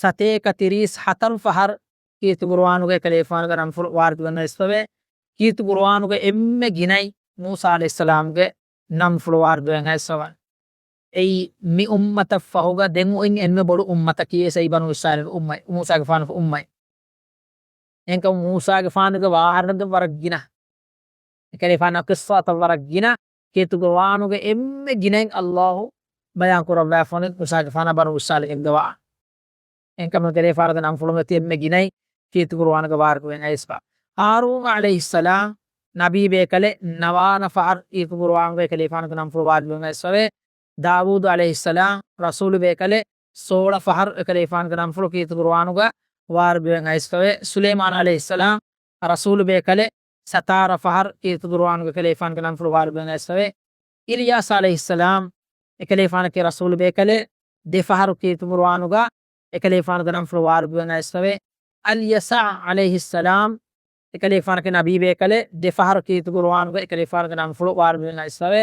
ސަތޭކަ ތިރީސް ހަތަރު ފަހަރު ކީރިތި ގުރުއާނުގަ އެކަލޭގެފާނުގެ ނަންފުޅު ވާރިދުވެގެން އައިސްފަވޭ. ކީރިތި ގުރުއާނުގެ އެންމެ ގިނައިން މޫސާ ޢަލައިހިއްސަލާމްގެ ނަންފުޅު ވާރިދުވެގެން އައިސްފަވާނެ. އެއީ މި އުއްމަތަށް ފަހުގަ ދެން އޮތް އެންމެ ބޮޑު އުއްމަތަކީ އެ ބަނޫ އިސްރާއީލު އުއްމަތް، މޫސާގެފާނުގެ އުއްމަތް. އެހެންކަމުން މޫސާގެފާނުގެ ވާހަކަ ވަރަށް ގިނަ. އެކަލޭގެފާނުގެ ޤިއްޞާތައް ވަރަށް ގިނަ. ކީރިތި ގުރުއާނުގެ އެންމެ ގިނައިން އައްލާހު ބަޔާން ކުރައްވާފަވަނީ މޫސާގެފާނާ ބަނޫ އިސްރާއީލުންގެ ވާހަކަ. އެހެންކަމުން އެކަލޭގެފާނުގެ ނަންފުޅު މަތި އެންމެ ގިނައިން ކީރިތި ގުރުއާނުގަ ވާރިދުވެގެން އައިސްފަ. ހާރޫން ޢަލައިހިއްސަލާމް ނަބީ ބޭކަލެއް. ނަވާނަ ފަހަރު ކީރިތި ގުރުއާނުގަ އެކަލޭގެފާނުގެ ނަންފުޅު ވާރިދުވެގެން އައިސްފަވޭ. ދާވޫދު ޢަލައިހިއްސަލާމް ރަސޫލު ބޭކަލެއް. ސޯޅަ ފަހަރު އެކަލޭގެފާނުގެ ނަންފުޅު ކީރިތި ގުރުއާނުގަ ވާރިދުވެގެން އައިސްފަވޭ. ސުލައިމާނު ޢަލައިހިއްސަލާމް ރަސޫލު ބޭކަލެއް. ސަތާރަ ފަހަރު ކީރިތި ގުރުއާނުގަ އެކަލޭގެފާނުގެ ނަންފުޅު ވާރިދުވެގެން އައިސްފަވޭ. އިލްޔާސް ޢަލައިހިއްސަލާމް އެކަލޭގެފާނަކީ ރަސޫލު ބޭކަލެއް. ދެ ފަހަރު ކީރިތި ގުރުއާނުގަ އެކަލޭގެފާނުގެ ނަންފުޅު ވާރިދުވެގެން އައިސްފަވޭ. އަލްޔަސާ ޢަލައިހިއްސަލާމް އެކަލޭގެފާނަކީ ނަބީ ބޭކަލެއް. ދެ ފަހަރު ކީރިތި ގުރުއާނުގަ އެކަލޭގެފާނުގެ ނަންފުޅު ވާރިދުވެގެން އައިސްފަވޭ.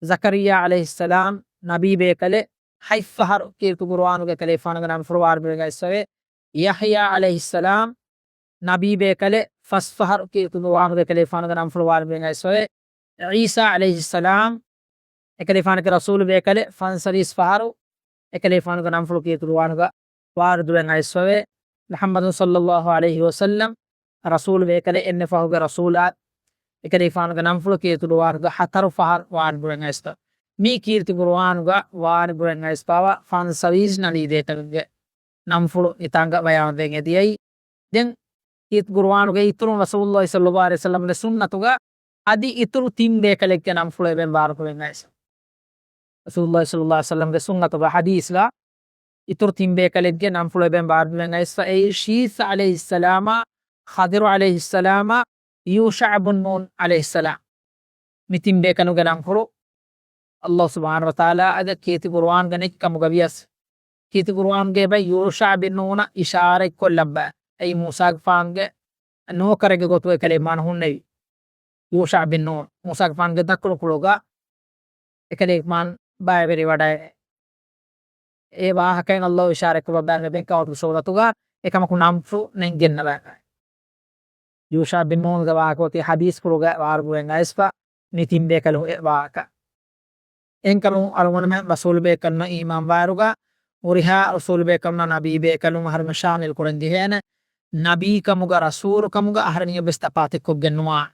ޒަކަރިއްޔާ ޢަލައިހިއްސަލާމް ނަބީ ބޭކަލެއް. ހަތް ފަހަރު ކީރިތި ގުރުއާނުގަ އެކަލޭގެފާނުގެ ނަންފުޅު ވާރިދުވެގެން އައިސްފަވޭ. ޔަޙްޔާ ޢަލައިހިއްސަލާމް ނަބީ ބޭކަލެއް. ފަސް ފަހަރު ކީރިތި ގުރުއާނުގަ އެކަލޭގެފާނުގެ ނަންފުޅު ވާރިދުވެގެން އައިސްފަވޭ. ޢީސާ ޢަލައިހިއްސަލާމް އެކަލޭގެފާނަކީ ރަސޫލު ބޭކަލެއް. ފަންސަވީސް ފަހަރު އެކަލޭގެފާނުގެ ނަންފުޅު ކީރިތި ގުރުއާނުގަ ވާރިދުވެގެން އައިސްފަވޭ. މުޙައްމަދު ޞައްލައްލާހު ޢަލައިހި ވަސައްލަމް ރަސޫލު ބޭކަލެއް އެންމެ ފަހުގެ ރަސޫލާ އެކަލޭގެފާނުގެ ނަންފުޅު ކީރިތި ޤުރުއާނުގަ ހަތަރު ފަހަރު ވާން ބުރެން އައިސްފަ. މީ ކީރިތި ޤުރުއާނުގަ ވާން ބުރެން އައިސްފަވާ ފަންސަވީސް ނަބީ ދޭތަކުގެ ނަންފުޅު އެތާނގަ ބަޔާންވެގެން އެދިޔައީ. ދެން ކީރިތި ޤުރުއާނުގެ އިތުރުން ރަސޫލުއްލާހި ޞައްލައްލާހު ޢަލައިހި ވަސައްލަމްގެ ސުންނަތުގަ އަދި އިތުރު ތިން ބޭކަލެއްގެ ނަންފުޅު އެބައިން ބާރުކުރެން އައިސް. ރަސޫލުއްލާހި ޞައްލައްލާހު ޢަލައިހި ވަސައްލަމްގެ ސުންނަތުގަ ޙަދީޘްގަ އިތުރު ތިން ބޭކަލެއްގެ ނަންފުޅު އެބައިން ބާރުކުރެން އައިސްފަ. އެއީ ޝީޘް ޢަލައިހިއްސަލާމާ، ޚަޟިރު ޢަލައިހިއްސަލާމާ، ޔޫޝަޢު ބުން ނޫން ޢަލައިހިއްސަލާމް. މި ތިން ބޭކަލުގެ ނަންފުޅު ﷲ ސުބްޙާނަހޫ ވަތަޢާލާ އަދި ކީރިތި ޤުރުއާންގަ ނެތް ކަމުގަ ވިޔަސް، ކީރިތި ޤުރުއާންގެ ބައި ޔޫޝަޢު ބިން ނޫނަށް އިޝާރަތްކޮށްލައްވާ. އެއީ މޫސާގެފާނުގެ ނޯކަރެއްގެ ގޮތުގައި ކަލޭގެފާނު ހުންނެވި. ޔޫޝަޢު ބިން ނޫން މޫސާގެފާނުގެ ދަތުރުކުޅުގަ އެކަލޭގެފާނު ބައިވެރިވަޑައި، އެ ވާހަކައިން ﷲ އިޝާރަތްކޮށްލައްވާ ދެން ކައުތު ސޫރަތުގަ އެކަމަކު ނަންފުޅު ނެންގެންނަވާ. ޔޫޝަޢު ބިން ނޫންގެ ވާހަކަ އޮތީ ޙަދީޘްފުޅުގަ ވާރުގުވެން އައިސްފަ މި ތިން ބޭކަލުން އެ ވާހަކަ. އެހެންކަމުން އަޅުގަނޑުމެން ރަސޫލު ބޭކަލުންނަށް އީމާންވާއިރުގަ ހުރިހާ ރަސޫލު ބޭކަލުންނާ ނަބީ ބޭކަލުން އަހަރުމެން ޝާމިލް ކުރަން ޖެހޭނެ. ނަބީކަމުގަ ރަސޫލުކަމުގަ އަހަރެން އެއްވެސް ތަފާތެއްކޮށްގެން ނުވާނެ.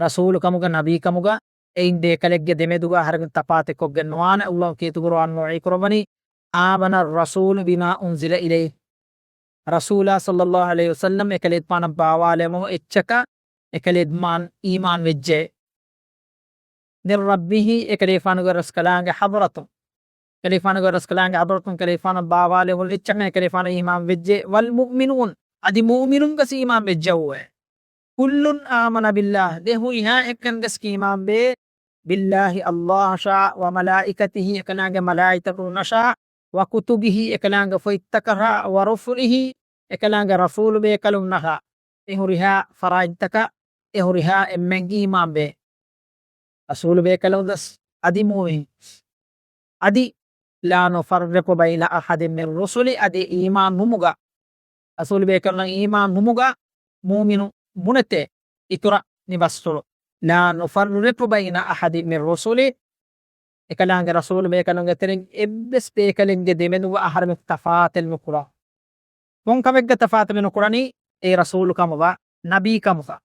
ރަސޫލުކަމުގަ ނަބީކަމުގަ އެއިން ބޭކަލެއްގެ ދެމެދުގަ އަހަރެން ތަފާތެއްކޮށްގެން ނުވާނެ. ﷲ ކީރިތި ޤުރުއާން ވަޙީ ކުރައްވަނީ، آمن الرسول بما أنزل إليه. ރަސޫލާ ޞައްލައްލާހު ޢަލައިހި ވަސައްލަމް އެކަލޭގެފާނަށް ބާވާލެވުނު އެއްޗަކަށް އެކަލޭގެފާނު އީމާން ވެއްޖެ. من ربه، އެކަލޭގެފާނުގެ ރަސްކަލާނގެ ޙަޟްރަތުން، އެކަލޭގެފާނުގެ ރަސްކަލާނގެ ޙަޟްރަތުން އެކަލޭގެފާނަށް ބާވާލެވުނު އެއްޗަކަށް އެކަލޭގެފާނަށް އީމާން ވެއްޖެ. والمؤمنون، އަދި މުއުމިނުން ވެސް އީމާން ވެއްޖެއެވެ. كل آمن بالله، ދެ ހުރިހާ އެއްކަން ވެސް އީމާންވޭ. بالله، ﷲ އަށާ، وملائكته، އެކަލާނގެ މަލާއިކަތުންނަށާ، وكتبه، އެކަލާނގެ ފޮތްތަކަށާ، ورسله، އެކަލާނގެ ރަސޫލު ބޭކަލުންނަށާ. އެ ހުރިހާ ފަރާތްތަކަށް އެ ހުރިހާ އެންމެން އީމާންވޭ. ރަސޫލު ބޭކަލުން ވެސް އަދި މުއުމިނުން ވެސް. އަދި، لا نفرق بين أحد من رسله، އަދި އީމާން ނުވުމުގަ، ރަސޫލު ބޭކަލުންނަށް އީމާން ނުވުމުގަ މުއުމިނުން ބުނެތޭ އިތުރަށް ނިބަސްފުޅު. لا نفرق بين أحد من رسله، އެކަލާނގެ ރަސޫލު ބޭކަލުންގެ ތެރެއިން އެއްވެސް ބޭކަލެއްގެ ދެމެދުގަ އަހަރެމެން ތަފާތެއް ނުކުރާ. ކޮންކަމެއްގަ ތަފާތެއް ނުކުރަނީ؟ އެ ރަސޫލު ކަމުގަ، ނަބީ ކަމުގަ.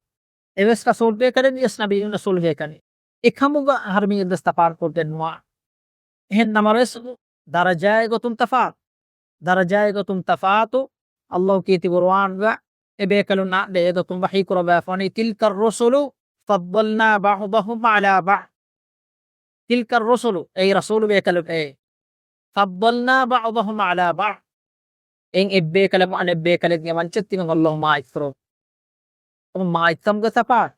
އެވެސް ރަސޫލު ބޭކަލެއް، ވިޔަސް ނަބީ ރަސޫލު ބޭކަލެއް. އެކަމުގަ އަހަރެމެން އެއްވެސް ތަފާތުކޮށްގެން ނުވާ. އެހެން ނަމަވެސް، ދަރަޖާއެއް ގޮތުން ތަފާތު. ދަރަޖާއެއް ގޮތުން ތަފާތު. ﷲ ކީރިތި ޤުރުއާންގަ އެ ބޭކަލުންނާ އެ ގޮތުން ވަޙީ ކުރައްވާފަވަނީ، تلك الرسل فضلنا بعضهم على بعض. تلك الرسل، އެއީ ރަސޫލު ބޭކަލުން އެއީ. فضلنا بعضهم على بعض. އެއިން އެއްބޭކަލަކު އަނެއްބޭކަލެއްގެ މައްޗަށް ތިބެން ﷲ މާތްކުރުން. މާތްކަމުގެ ތަފާތު.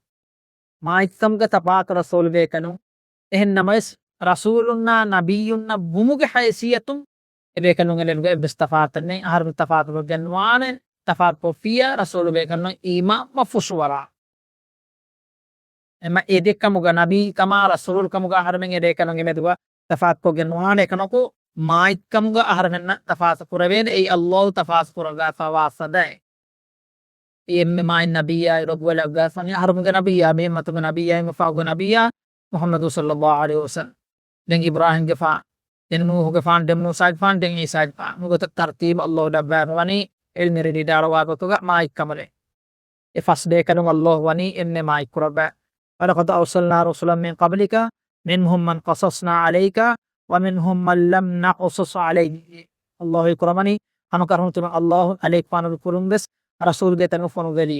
މާތްކަމުގެ ތަފާތު ރަސޫލު ބޭކަލުން. އެހެން ނަމަވެސް، ރަސޫލުންނާ ނަބިއްޔުންނަށް ވުމުގެ ހައިސިއްޔަތުން އެ ބޭކަލުން އެނގޭނެ އެއްވެސް ތަފާތެއް ނެތް. އަހަރުމެން ތަފާތުކޮށްގެން ނުވާނެ. ތަފާތުކޮށްފިއްޔާ، ރަސޫލު ބޭކަލުންނަށް އީމާން މަ ފުށުއަރާ. އެމަ އެ ދެ ކަމުގަ، ނަބީ ކަމާ ރަސޫލު ކަމުގަ އަހަރެމެން އެ ބޭކަލުން އެމެދުގަ ތަފާތުކޮށްގެން ނުވާނެ. އެކަމަކު، މާތްކަމުގަ އަހަރެމެންނަށް ތަފާތު ކުރެވޭނެ. އެއީ ﷲ ތަފާތު ކުރައްވާފަވާ ސަދައެއް. އެންމެ މާތް ނަބިއްޔާ އިރު ގުޅައްވާފަވަނީ އަހަރުމެންގެ ނަބިއްޔާ، މި އުއްމަތުގެ ނަބިއްޔާ، އެންމެ ފަހުގެ ނަބިއްޔާ މުޙައްމަދު ޞައްލައްލާހު ޢަލައިހި ވަސައްލަމް. ދެން އިބްރާހީމްގެފާނު، ދެން ނޫޙުގެފާނު، ދެން މޫސާގެފާނު، ދެން ޢީސާގެފާނު. ނުވަތަ ތަރުތީބު ﷲ ލައްވާފަވަނީ ޢިލްމެއް ރެޑި ޑާޅުވާ ގޮތުގަ މާތްކަމުގެ. އެ ފަސް ބޭކަލުން ﷲ ވަނީ އެންމެ މާތް ކުރައްވާ. ولقد أرسلنا رسلا من قبلك منهم من قصصنا عليك ومنهم من لم نقصص عليك. ﷲ ކުރައްވަނީ ހަމަ ކަރުނުތުން ﷲ އަލައިކަމާނުގެ ކުރިން ވެސް ރަސޫލުގެ ތެރެއިން ފޮނުއްވެލި.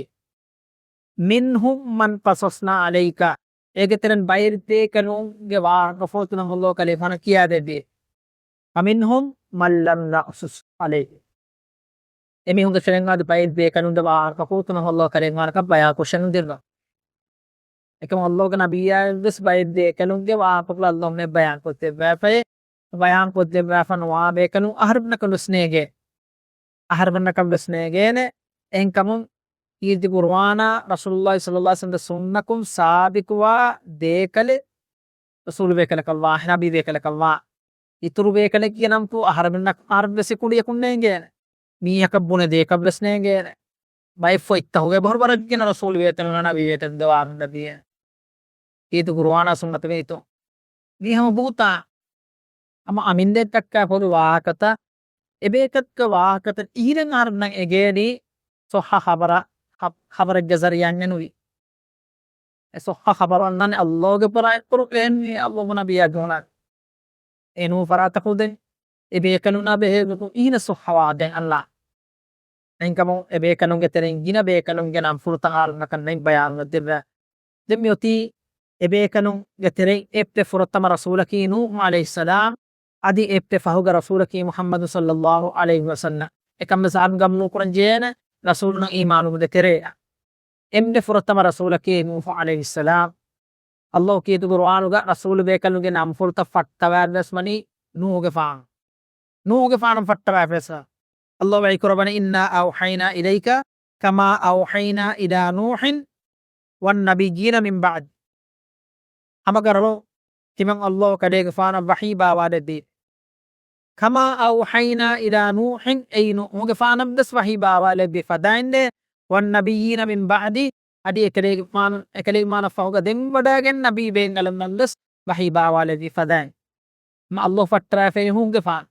منهم من قصصنا عليك. އޭގެ ތެރެއިން ބައެއް ބޭކަލުންގެ ވާހަކަފުޅުތައް ﷲ ކަލޭގެފާނަށް ކިޔާދެއްވި. ومنهم من لم نقصص عليك. އެމީހުންގެ ތެރެއިން އަދި ބައެއް ބޭކަލުންގެ ވާހަކަފުޅުތައް ﷲ ކަލޭގެފާނަކަށް ބަޔާންކޮށްދެއްވި. އެކަމަކު ﷲގެ ނަބިއްޔާއަށްވެސް ބައެއް ބޭކަލުންގެ ވާހަކަފުޅު ﷲ ބަޔާންކޮށްދެއްވާފައި، ބަޔާންކޮށްދެއްވާފަ ނުވާ ބޭކަލުން އަހަރެމެންނަކަށްވެސް ނޭނގޭ. އަހަރެމެންނަކަށްވެސް ނޭނގޭނެ. އެހެންކަމުން ކީރިތި ޤުރުއާނާ ރަސޫލުﷲ ޞައްލަﷲ ޢަލައިހި ވަސައްލަމްގެ ސުންނަތުން ސާބިތުވާ ބޭކަލެއް ރަސޫލު ބޭކަލަކަށްވާ، ނަބީ ބޭކަލަކަށްވާ، އިތުރު ބޭކަލެއްގެ ނަންފުޅު އަހަރެމެންނަކަށް އަހަރެންވެސް ކުޑިއަކުން ނޭނގޭނެ. މީހަކަށް ބުނެ ދޭކަށްވެސް ނޭނގޭނެ. ބައެއް ފޮތްތަކުގައި ބަހުރު ވަރަށް ގިނަ ރަސޫލު ބޭކަލުންނާ ނަބީ ބޭކަލުން ދެވާން ލައްވިއޭ. ކީރިތި ޤުރުއާނާ ސުންނަތުގެ އިތުރު. މީ ހަމަ ބުހުތާނެއް. ހަމަ އަމިއްލައަށް ދައްކާ ފަހު ވާހަކަތައް އެބޭކަލުގެ ވާހަކަތައް އީރަން އަހަރެންނަށް އެނގޭނީ ޞައްޙަ ޚަބަރަށް، ޚަ-، ޚަބަރެއްގެ ޒަރީޢާއިން ނުވި. އެ ޞައްޙަ ޚަބަރު އަންނާނެ ﷲ ގެ ފަރާތް ކުރު އެހެންވީ ﷲ ނަބިއްޔާ ގެ އެ ނޫން ފަރާތަކު ދެން އެ ބޭކަލުންނާ ބެހޭ ގޮތުން އީނަ ޞައްޙަ ވާ ދެން އަންނާ. އެހެންކަމުން އެ ބޭކަލުންގެ ތެރެއިން ގިނަ ބޭކަލުންގެ ނަން ފުރަތަމަ އަހަރުންނަކަށް ނެތް ބަޔާންވެ ދެއްވާ. ދެން މިއޮތީ އެ ބޭކަލުންގެ ތެރެއިން އެއްވެ ފުރަތަމަ ރަސޫލަކީ ނޫޙު ޢަލައިހިއްސަލާމް، އަދި އެއްވެ ފަހުގެ ރަސޫލަކީ މުޙައްމަދު ޞައްލައްލާހު ޢަލައިހި ވަސައްލަމް. އެކަންވެސް އަހަރުން ގަބޫލު ނުކުރަން ޖެހޭނެ ރަސޫލުންނަށް އީމާނު ދޭ ތެރޭގަ. އެންމެ ފުރަތަމަ ރަސޫލަކީ ނޫޙު ޢަލައިހިއްސަލާމް. ﷲ ކީރިތި ޤުރުއާނުގަ ރަސޫލު ބޭކަލުންގެ ނަންފުޅުތައް ފައްޓަވާއިރުވެސް ވަނީ ނޫޙުގެފާނު. ނޫޙުގެފާނަށް ފައްޓަވައިފިއެވެ. ﷲ ވަޙީކުރައްވަނީ، "إنا أوحينا إليك كما أوحينا إلى نوح والنبيين من بعده." ހަމަ ގަރަޅު ތިމަން ﷲ ކަލޭގެފާނަށް ވަޙީ ބާވާލެއްވީ. "كما أوحينا إلى نوح" އެއީ ނޫޙުގެފާނަށްވެސް ވަޙީ ބާވާލެއްވި ފަދައިން ދޭ، "والنبيين من بعده" އަދި އެކަލޭގެފާނު، އެކަލޭގެފާނަށް ފަހުގަ ދެން ވަޑައިގެން ނަބީ ބޭންގަލުންނަށްވެސް ވަޙީ ބާވާލެއްވި ފަދައިން. މަ ﷲ ފައްޓަވައިފައި ނޫޙުގެފާނު.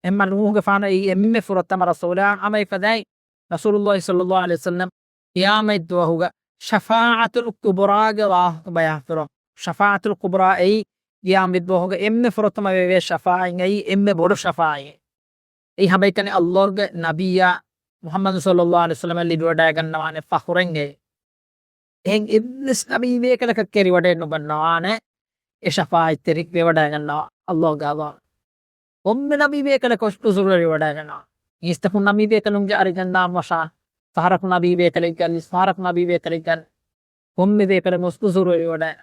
އެހެންމަ ނޫޙުގެފާނު އެއީ އެންމެ ފުރަތަމަ ރަސޫލާ. ހަމަ އެފަދައިން ރަސޫލުﷲ ޞައްލައްލާހު ޢަލައިހި ވަސައްލަމް ޤިޔާމަތް ދުވަހުގަ ޝަފާޢަތުލް ކުބްރާގެ ވާހަކަ ބަޔާން ކުރަން. ޝަފާޢަތުލް ކުބްރާ އެއީ ޤިޔާމަތް ދުވަހުގަ އެންމެ ފުރަތަމަ ވެވޭ ޝަފާޢަތް އެއީ އެންމެ ބޮޑު ޝަފާޢަތް. އެއީ ހަމައެކަނި ﷲގެ ނަބިއްޔާ މުޙައްމަދު ޞައްލައްލާހު ޢަލައިހި ވަސައްލަމަށް ލިބިވަޑައިގަންނަވާނެ ފަޚުރެއް އެއީ. އެހެން އެއްވެސް ނަބީ ބޭކަލަކަށް ކެރިވަޑައެއް ނުގަންނަވާނެ އެ ޝަފާޢަތްތެރި ވެވަޑައިގަންނަވާ ﷲގެ ޢަޒާބު. ކޮންމެ ނަބީ ބޭކަލަކަށް އުޒުރުވެރިވަޑައއިގަންނަވާ. މީސްތަކުން ނަބީ ބޭކަލުންގެ އަރިގަންނާ މަށާ، ފަހަރަކު ނަބީ ބޭކަލެއްގަ، ފަހަރަކު ނަބީ ބޭކަލެއްގަ، ކޮންމެ ބޭކަލަކަށް އުޒުރުވެރިވަޑައި.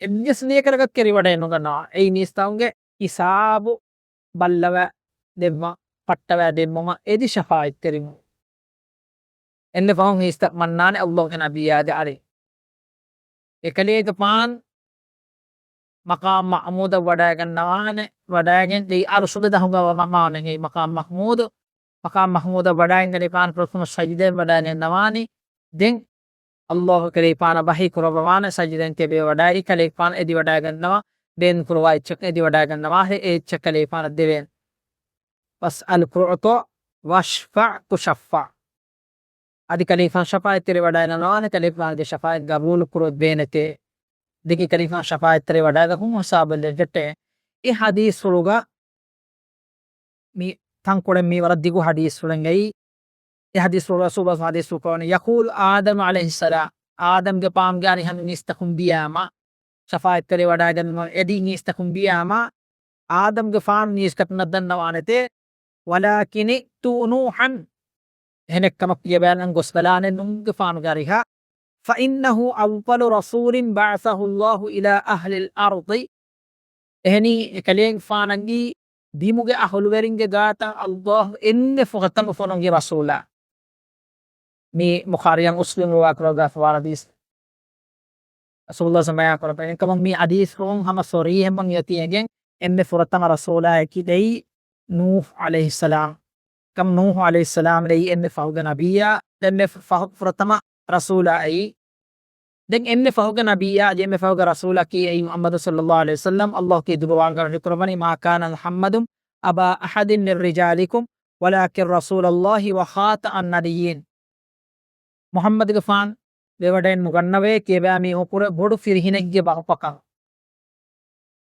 އެއްވެސް ބޭކަލަކަށް ކެރިވަޑައެއް ނުގަންނަވާ. އެއީ މީސްތަކުންގެ ހިސާބު ބައްލަވަ ދެއްވަ، ފައްޓަވަ ދެއްވުމަށް އެދި ޝަފާޢަތްތެރިވުން. އެންމެ ފަހުން ހީސްތައް މަންނާނެ ﷲގެ ނަބިއްޔާގެ އަރި. އެކަލޭގެފާނު މަޤާމް މަޙްމޫދަށް ވަޑައިގަންނަވާނެ، ވަޑައިގެން ދެއި އަރުޝުގެ ދަށުގަ މަޤާމެއް މަޤާމް މަޙްމޫދު. މަޤާމް މަޙްމޫދަށް ވަޑައިގެން ކަލޭގެފާނު ފުރަތަމަ ސަޖިދައެއް ވަޑައިގަންނަވާނެ. ދެން ﷲ ކަލޭގެފާނަށް ވަޙީ ކުރައްވާނެ ސަޖިދައިން ތިބެ ވަޑައި ކަލޭގެފާނު އެދި ވަޑައިގަންނަވާ، ބޭނުން ކުރުވާ އެއްޗެއް އެދި ވަޑައިގަންނަވާ، އެ އެއްޗެއް ކަލޭގެފާނަށް ދެވޭނެ. واسأل تعط واشفع تشفع. އަދި ކަލޭގެފާނު ޝަފާޢަތްތެރި ވަޑައިގަންނަވާނެ، ކަލޭގެފާނުގެ ޝަފާޢަތް ގަބޫލު ކުރެވޭނެތޭ. ދެން ކަލޭގެފާނު ޝަފާޢަތްތެރި ވަޑައިގަތުން ހިސާބެއް ލެއްވެއްޓޭ. އެ ޙަދީޘްފުޅުގަ މި ތަންކޮޅެއް މި ވަރަށް ދިގު ޙަދީޘްފުޅެއް އެއީ. އެ ޙަދީޘްފުޅު ރަސޫލު ޙަދީޘްފުޅު ކުރަނީ، يقول آدم عليه السلام، އާދަމްގެފާނުގެ އަރިހަށް މީސްތަކުން ދިޔާމަ، ޝަފާޢަތްތެރި ވަޑައިގަންނަވަން އެދި މީސްތަކުން ދިޔާމަ، އާދަމްގެފާނު މީސްތަކުންނަށް ދަންނަވާނެތޭ، ولكن ائتوا نوحا. އެހެނެއްކަމަކު ތިޔަބައިން ގޮސްބަލާނެ ނޫޙުގެފާނުގެ އަރިހަށް. فإنه أول رسول بعثه الله إلى أهل الأرض. އެހެނީ އެކަލޭގެފާނަކީ ބިމުގެ އަހުލުވެރިންގެ ގާތަށް ﷲ އެންމެ ފުރަތަމަ ފޮނުއްވި ރަސޫލާ. މި ބުޚާރީއަށް މުސްލިމް ރިވާކުރައްވާފަވާ ޙަދީޘް. ރަސޫލުﷲ ބަޔާން ކުރައްވަނީ. އެކަމަކު މި ޙަދީޘްފުޅުން ހަމަ ޞަރީޙަށް އޮތީ އެނގެން އެންމެ ފުރަތަމަ ރަސޫލާއަކީ ދެއީ ނޫޙު ޢަލައިހިއްސަލާމް. ކަމް ނޫޙު ޢަލައިހިއްސަލާމް ދެއީ އެންމެ ފަހުގެ ނަބިއްޔާ، އެންމެ ފަހު ފުރަތަމަ ރަސޫލާ އެއީ. ދެން އެންމެ ފަހުގެ ނަބިއްޔާ، އެންމެ ފަހުގެ ރަސޫލަކީ އެއީ މުޙައްމަދު ޞައްލައްލާހު ޢަލައިހި ވަސައްލަމް. ﷲ ކީރިތި ޤުރުއާނުގަ ވަޙީ ކުރައްވަނީ، ما كان محمد أبا أحد من رجالكم ولكن رسول الله وخاتم النبيين. މުޙައްމަދުގެފާނު ވެވަޑައެއް ނުގަންނަވޭ، ކިޔަބައިމީހުން ކުރެ ބޮޑު ފިރިހިނެއްގެ ބަހުފަކަން.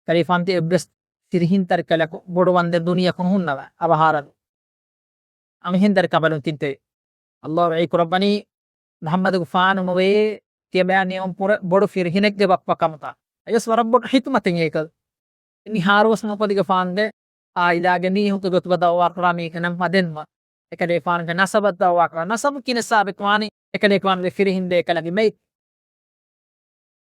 ކަލޭގެފާނު އެއްވެސް ފިރިހިންތައް ކަލަކު ބޮޑު ވަންދެން ދުނިޔެއަކު ނުހުންނަވަ އަވަހާރަލު. އަމިހިނދަރި ކަބަލުން ތިންތެވި. ﷲ ވަޙީ ކުރައްވަނީ މުޙައްމަދުގެފާނު ނުވެޔޭ، ތިޔަބައިމީހުން ކުރެ ބޮޑު ފިރިހިނެއްގެ ބައްޕަ ކަމުތަ. އެޔަސް ވަރަށް ބޮޑު ޙިކްމަތެއް އޭކަ. މިހާރުވެސް ނުކުތްގެފާނުގެ އާއިލާގެ މީހުންގެ ގޮތުގަ ދައުވާ ކުރާ މީހުންނަށް މަދެންވަ. އެކަލޭގެފާނުގެ ނަސަބަށް ދައުވާ ކުރާ. ނަސަބު ކިހިނެއް ސާބިތުވާނީ؟ އެކަލޭގެފާނުގެ ފިރިހިން ދޭކަލަކީ މެއި.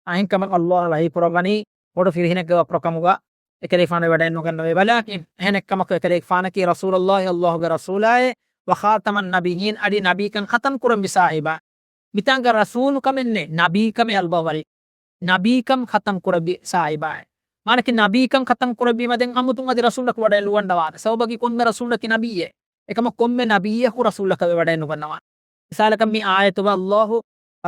އެހެންކަމަށް ﷲ ވަޙީ ކުރައްވަނީ ބޮޑު ފިރިހިނެއްގެ ބައްޕަ ކަމުގަ އެކަލޭގެފާނު ވެވަޑައެއް ނުގަންނަވޭ. ވަލާކިން އެހެނެއްކަމަކު އެކަލޭގެފާނަކީ ރަސޫލުﷲ، ﷲގެ ރަސޫލާއޭ، ވަޚާތަމަން ނަބިއްޔީން، އަދި ނަބީކަން ޚަތަމް ކުރެއްވި ސާހިބާ. މިތާނގަ ރަސޫލު ކަމެއް ނެތް، ނަބީ ކަމެއް ﷲ ވަރި. ނަބީކަން ޚަތަމް ކުރެއްވި ސާހިބާއޭ. މާނަކީ ނަބީކަން ޚަތަމް ކުރެއްވީމަ ދެން އަމުތުން އަދި ރަސޫލަކު ވަޑައެއް ނުގަންނަވާނެ. ސަބަބަކީ ކޮންމެ ރަސޫލަކީ ނަބިއްޔެއް. އެކަމަކު ކޮންމެ ނަބިއްޔަކު ރަސޫލަކަށް ވެވަޑައެއް ނުގަންނަވާނެ. މިސާލަކަށް މި އާޔަތުގަ ﷲ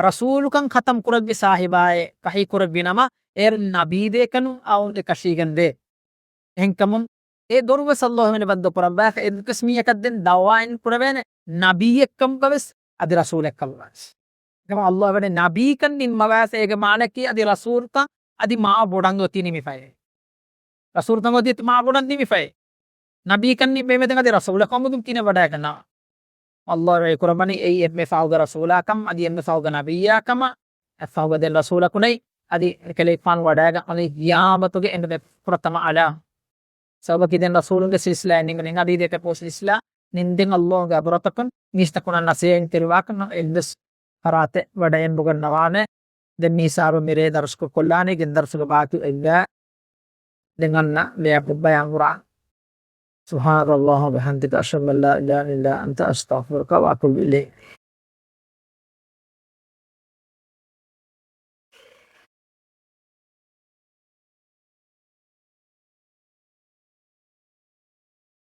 ރަސޫލުކަން ޚަތަމް ކުރެއްވި ސާހިބާއޭ ވަޙީ ކުރެއްވި ނަމަ، އޭރު ނަބީ ދޭކަލުން އައު އެކަށީގެން ދޭ. އެހެންކަމުން އެ ދޮރު ވެސް އައްލާހު ވެނި ބަންދު ކުރައްވާފަ. އެއްވެސް މީހަކަށް ދެން ދަޢުވާއެއް ނުކުރެވޭނެ، ނަބިއްޔެއްކަމުގަ ވެސް އަދި ރަސޫލެއްކަމުގަ ވެސް. އެކަމަ އައްލާހު ވެނި ނަބީކަން ނިންމަވާފަ އޭގެ މާނައަކީ އަދި ރަސޫލްކަން އަދި މާ ބޮޑަށް އޮތީ ނިމިފައޭ. ރަސޫލްކަން އޮތީ މާ ބޮޑަށް ނިމިފައޭ. ނަބީކަން ނިންމެވޭ ދެން އަދި ރަސޫލަކަށް އުމުދުން ކިނެ ވަޑައިގަންނަވާ. އައްލާހު ރޭ ކުރައްވަނީ އެއީ އެންމެ ފަހުގެ ރަސޫލާކަން އަދި އެންމެ ފަހުގެ ނަބިއްޔާކަމަށް، އެއްފަހުގެ ދެން ރަސޫލަކުންނެއް އަދި ކަލޭގެފާނު ވަޑައިގަންނަވަނީ ޤިޔާމަތުގެ އެންމެ ފުރަތަމަ އަލާ. ސަބަބަކީ ދެން ރަސޫލުންގެ ސިލްސިލާއެއް ނިންމެނީ އަދި ދެކެ ޕޯ ސިލްސިލާ ނިންދެން އައްލާހުގެ އަބުރަތަކުން މީސްތަކުންނަށް ނަސޭހަތް ކެރިވާކަން އެއްވެސް ފަރާތެއް ވަޑައެން ބުގަންނަވާނެ. ދެން މީ ސާރު މިރޭ ދަރުސްކޮށް ކޮށްލާނީ ގެންދަރުސުގެ ބާކީ އެއްވާ. ދެން އަންނަ ބަޔަކު ބަޔާން ކުރާ. سبحانك اللهم وبحمدك، أشهد أن لا إله إلا أنت، أستغفرك وأتوب إليك.